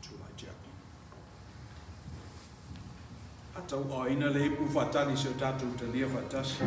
Tulai Tiakono. A tauaaoina le ipu faatali si o tatou talia faatasi.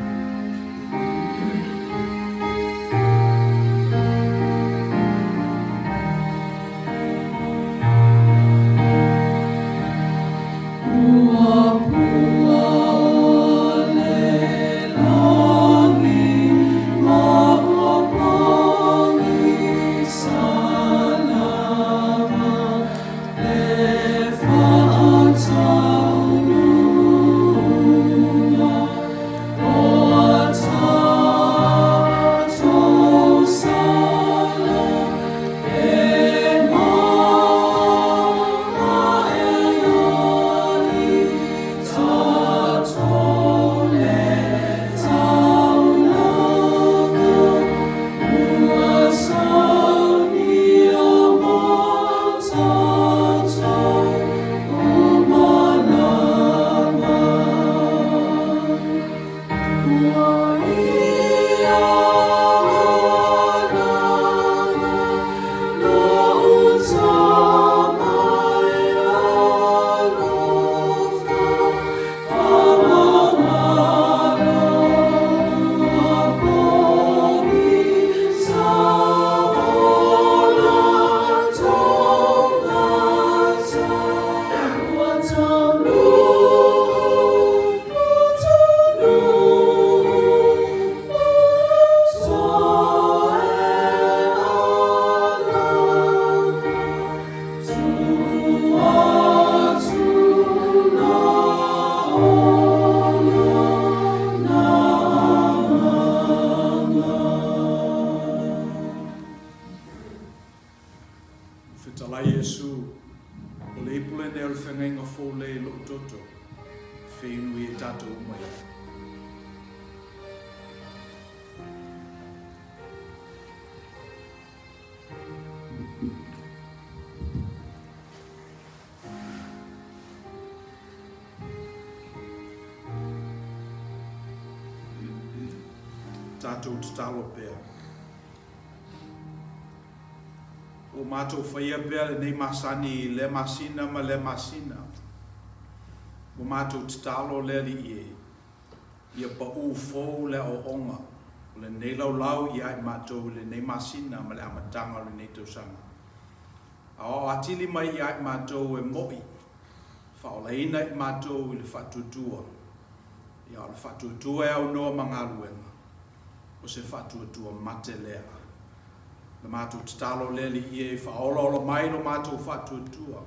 Fetalai Iesu, o le ipu lenei o le feagaiga fou lea i lou toto, feinu i e tatou uma ia. Tatou tatalo pea. Ua matou faia pea lenei masani i lea masina ma lea masina. Ua matou tatalo le Alii e, ia paʻū fou le aoaoga o lenei laulau ia i matou i lenei masina ma le amataga o lenei tausaga. Aoao atili mai ia i matou e moʻi, faaolaina i matou i le faatuatua. Ia o le faatuatua e aunoa ma galuega, o se faatuatua mate lea. Na matou tatalo le Alii e faaolaola mai lo matou faatuatua.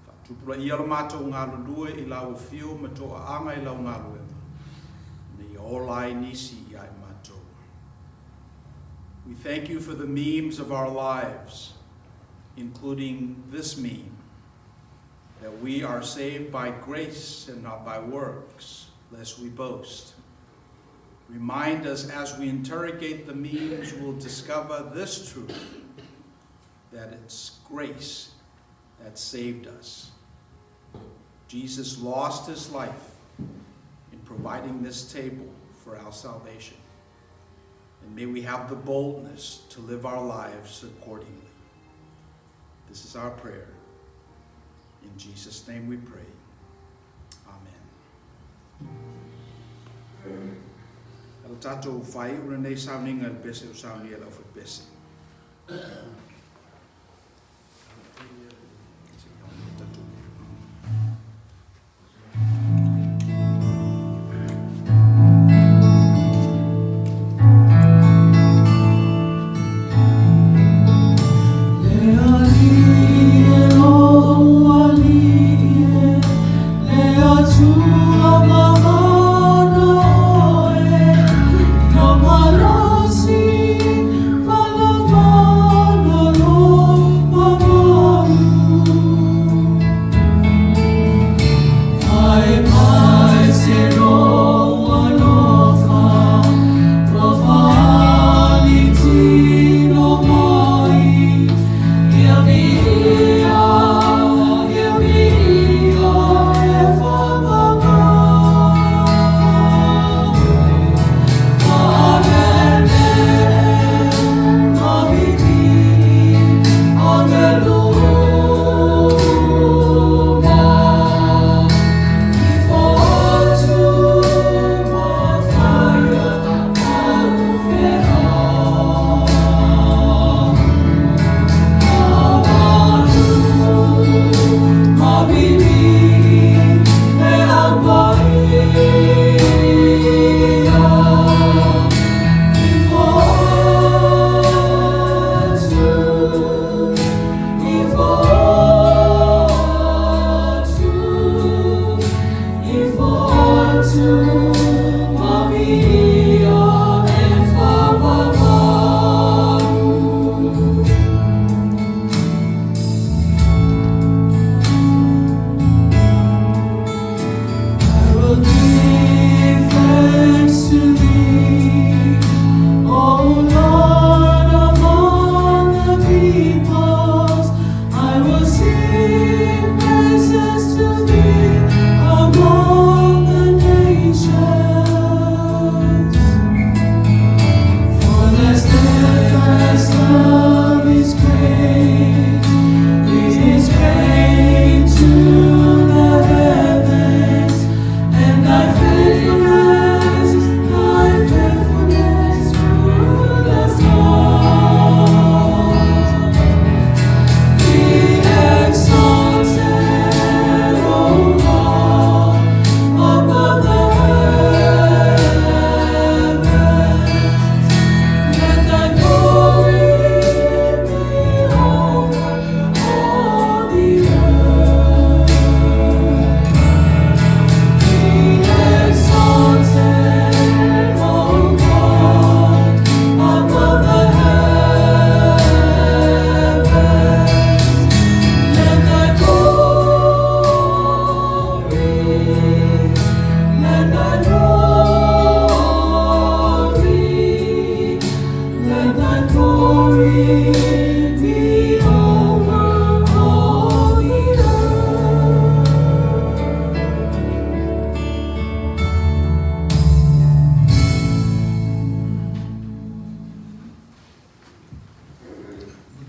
Faatupulaia lo matou galulue i lau afio ma toaaga i lau galuega, ina ia ola ai nisi ia i matou. We thank you for the memes of our lives, including this meme, that we are saved by grace and not by works, lest we boast. Remind us as we interrogate the memes, we'll discover this truth, that it's grace that saved us. Jesus lost his life in providing this table for our salvation. And may we have the boldness to live our lives accordingly. This is our prayer. In Jesus' name we pray. Amen. E le tatou faaiu lenei sauniga i le pese o saunia e le aufaipese.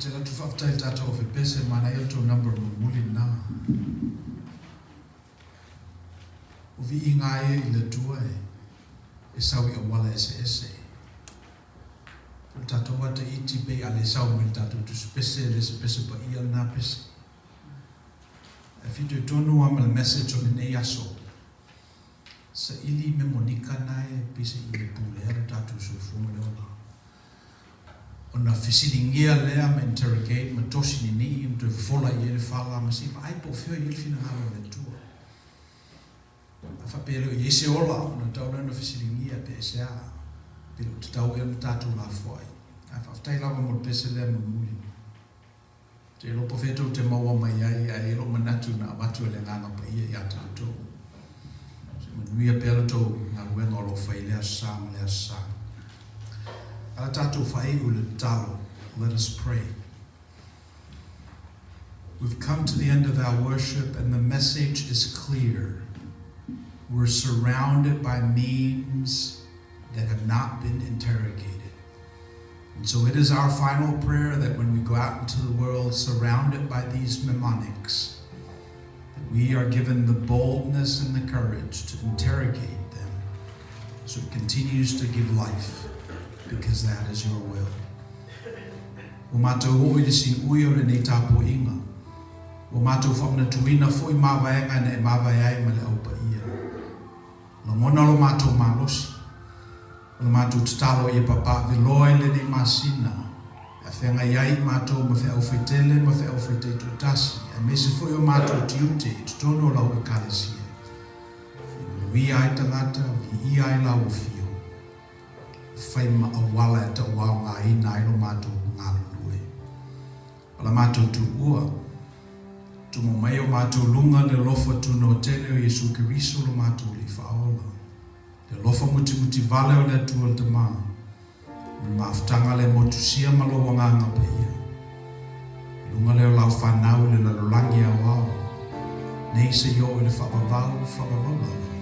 Te atu faafetai i le tatou ofe pese, manaia le tou number mulimuli lena. O viiga a ia i le Atua e, e sau i auala eseese. O le tatou ata iti pei a le sau mai le tatou tusi pese, e le se pese paia lena pese. Ae fitoitonu lava ma le message o lenei aso, saili me monika na e pei se i le pulea lo tatou soifua ma le ola. Ona fesiligia lea ma interrogate ma tosi ni nii ma toe fofola i ai le fala ma se i vaai po o fea o i ai le finagalo o le Atua. A faapea e le o i ai se ola, ona tatau lea ona fesiligia pe aisea, pe le o tatau ea ona tatou lafoai. Ae faafetai lava mo le pese lea mulimuli. Ou te iloa po o fea tou te maua mai ai, ae i ai lou manatu na avatu e le Agaga Paia ia tatou. Se manuia pea la tou galuega o lo o fai i lea aso sa ma lea aso sa. A la tatou faaiu i le tatalo. Let us pray. We've come to the end of our worship and the message is clear. We're surrounded by memes that have not been interrogated. And so it is our final prayer that when we go out into the world surrounded by these mnemonics, that we are given the boldness and the courage to interrogate them so it continues to give life, because that is your will. Ua matou oo i le siui o lenei tapuaiga. Ua matou faamanatuina foi mavaega na e mavae ai ma le Au Paia. Lagona lo matou malosi. O le matou tatalo ia papaaveloa i lenei masina, e afeagai ai i matou ma feau faitele ma feau faitaitoatasi, aemaise foi o matou tiute i totonu o lau Ekalesia, e manuia ai tagata, viia ai lau afio, e fai ma auala e tauaogaina ai lo matou galulue. O la matou tuua, tumu mai o matou luga le alofa tunoa tele o Iesu Keriso lo matou Alii Faaola. Le alofa mutimuti vale o le Atua le Tama, ma le mafutaga le motusia ma lou Agaga Paia, i luga lea o lau fanau i le lalolagi aoao, nei seia oo i le faavavau, faavavau lava.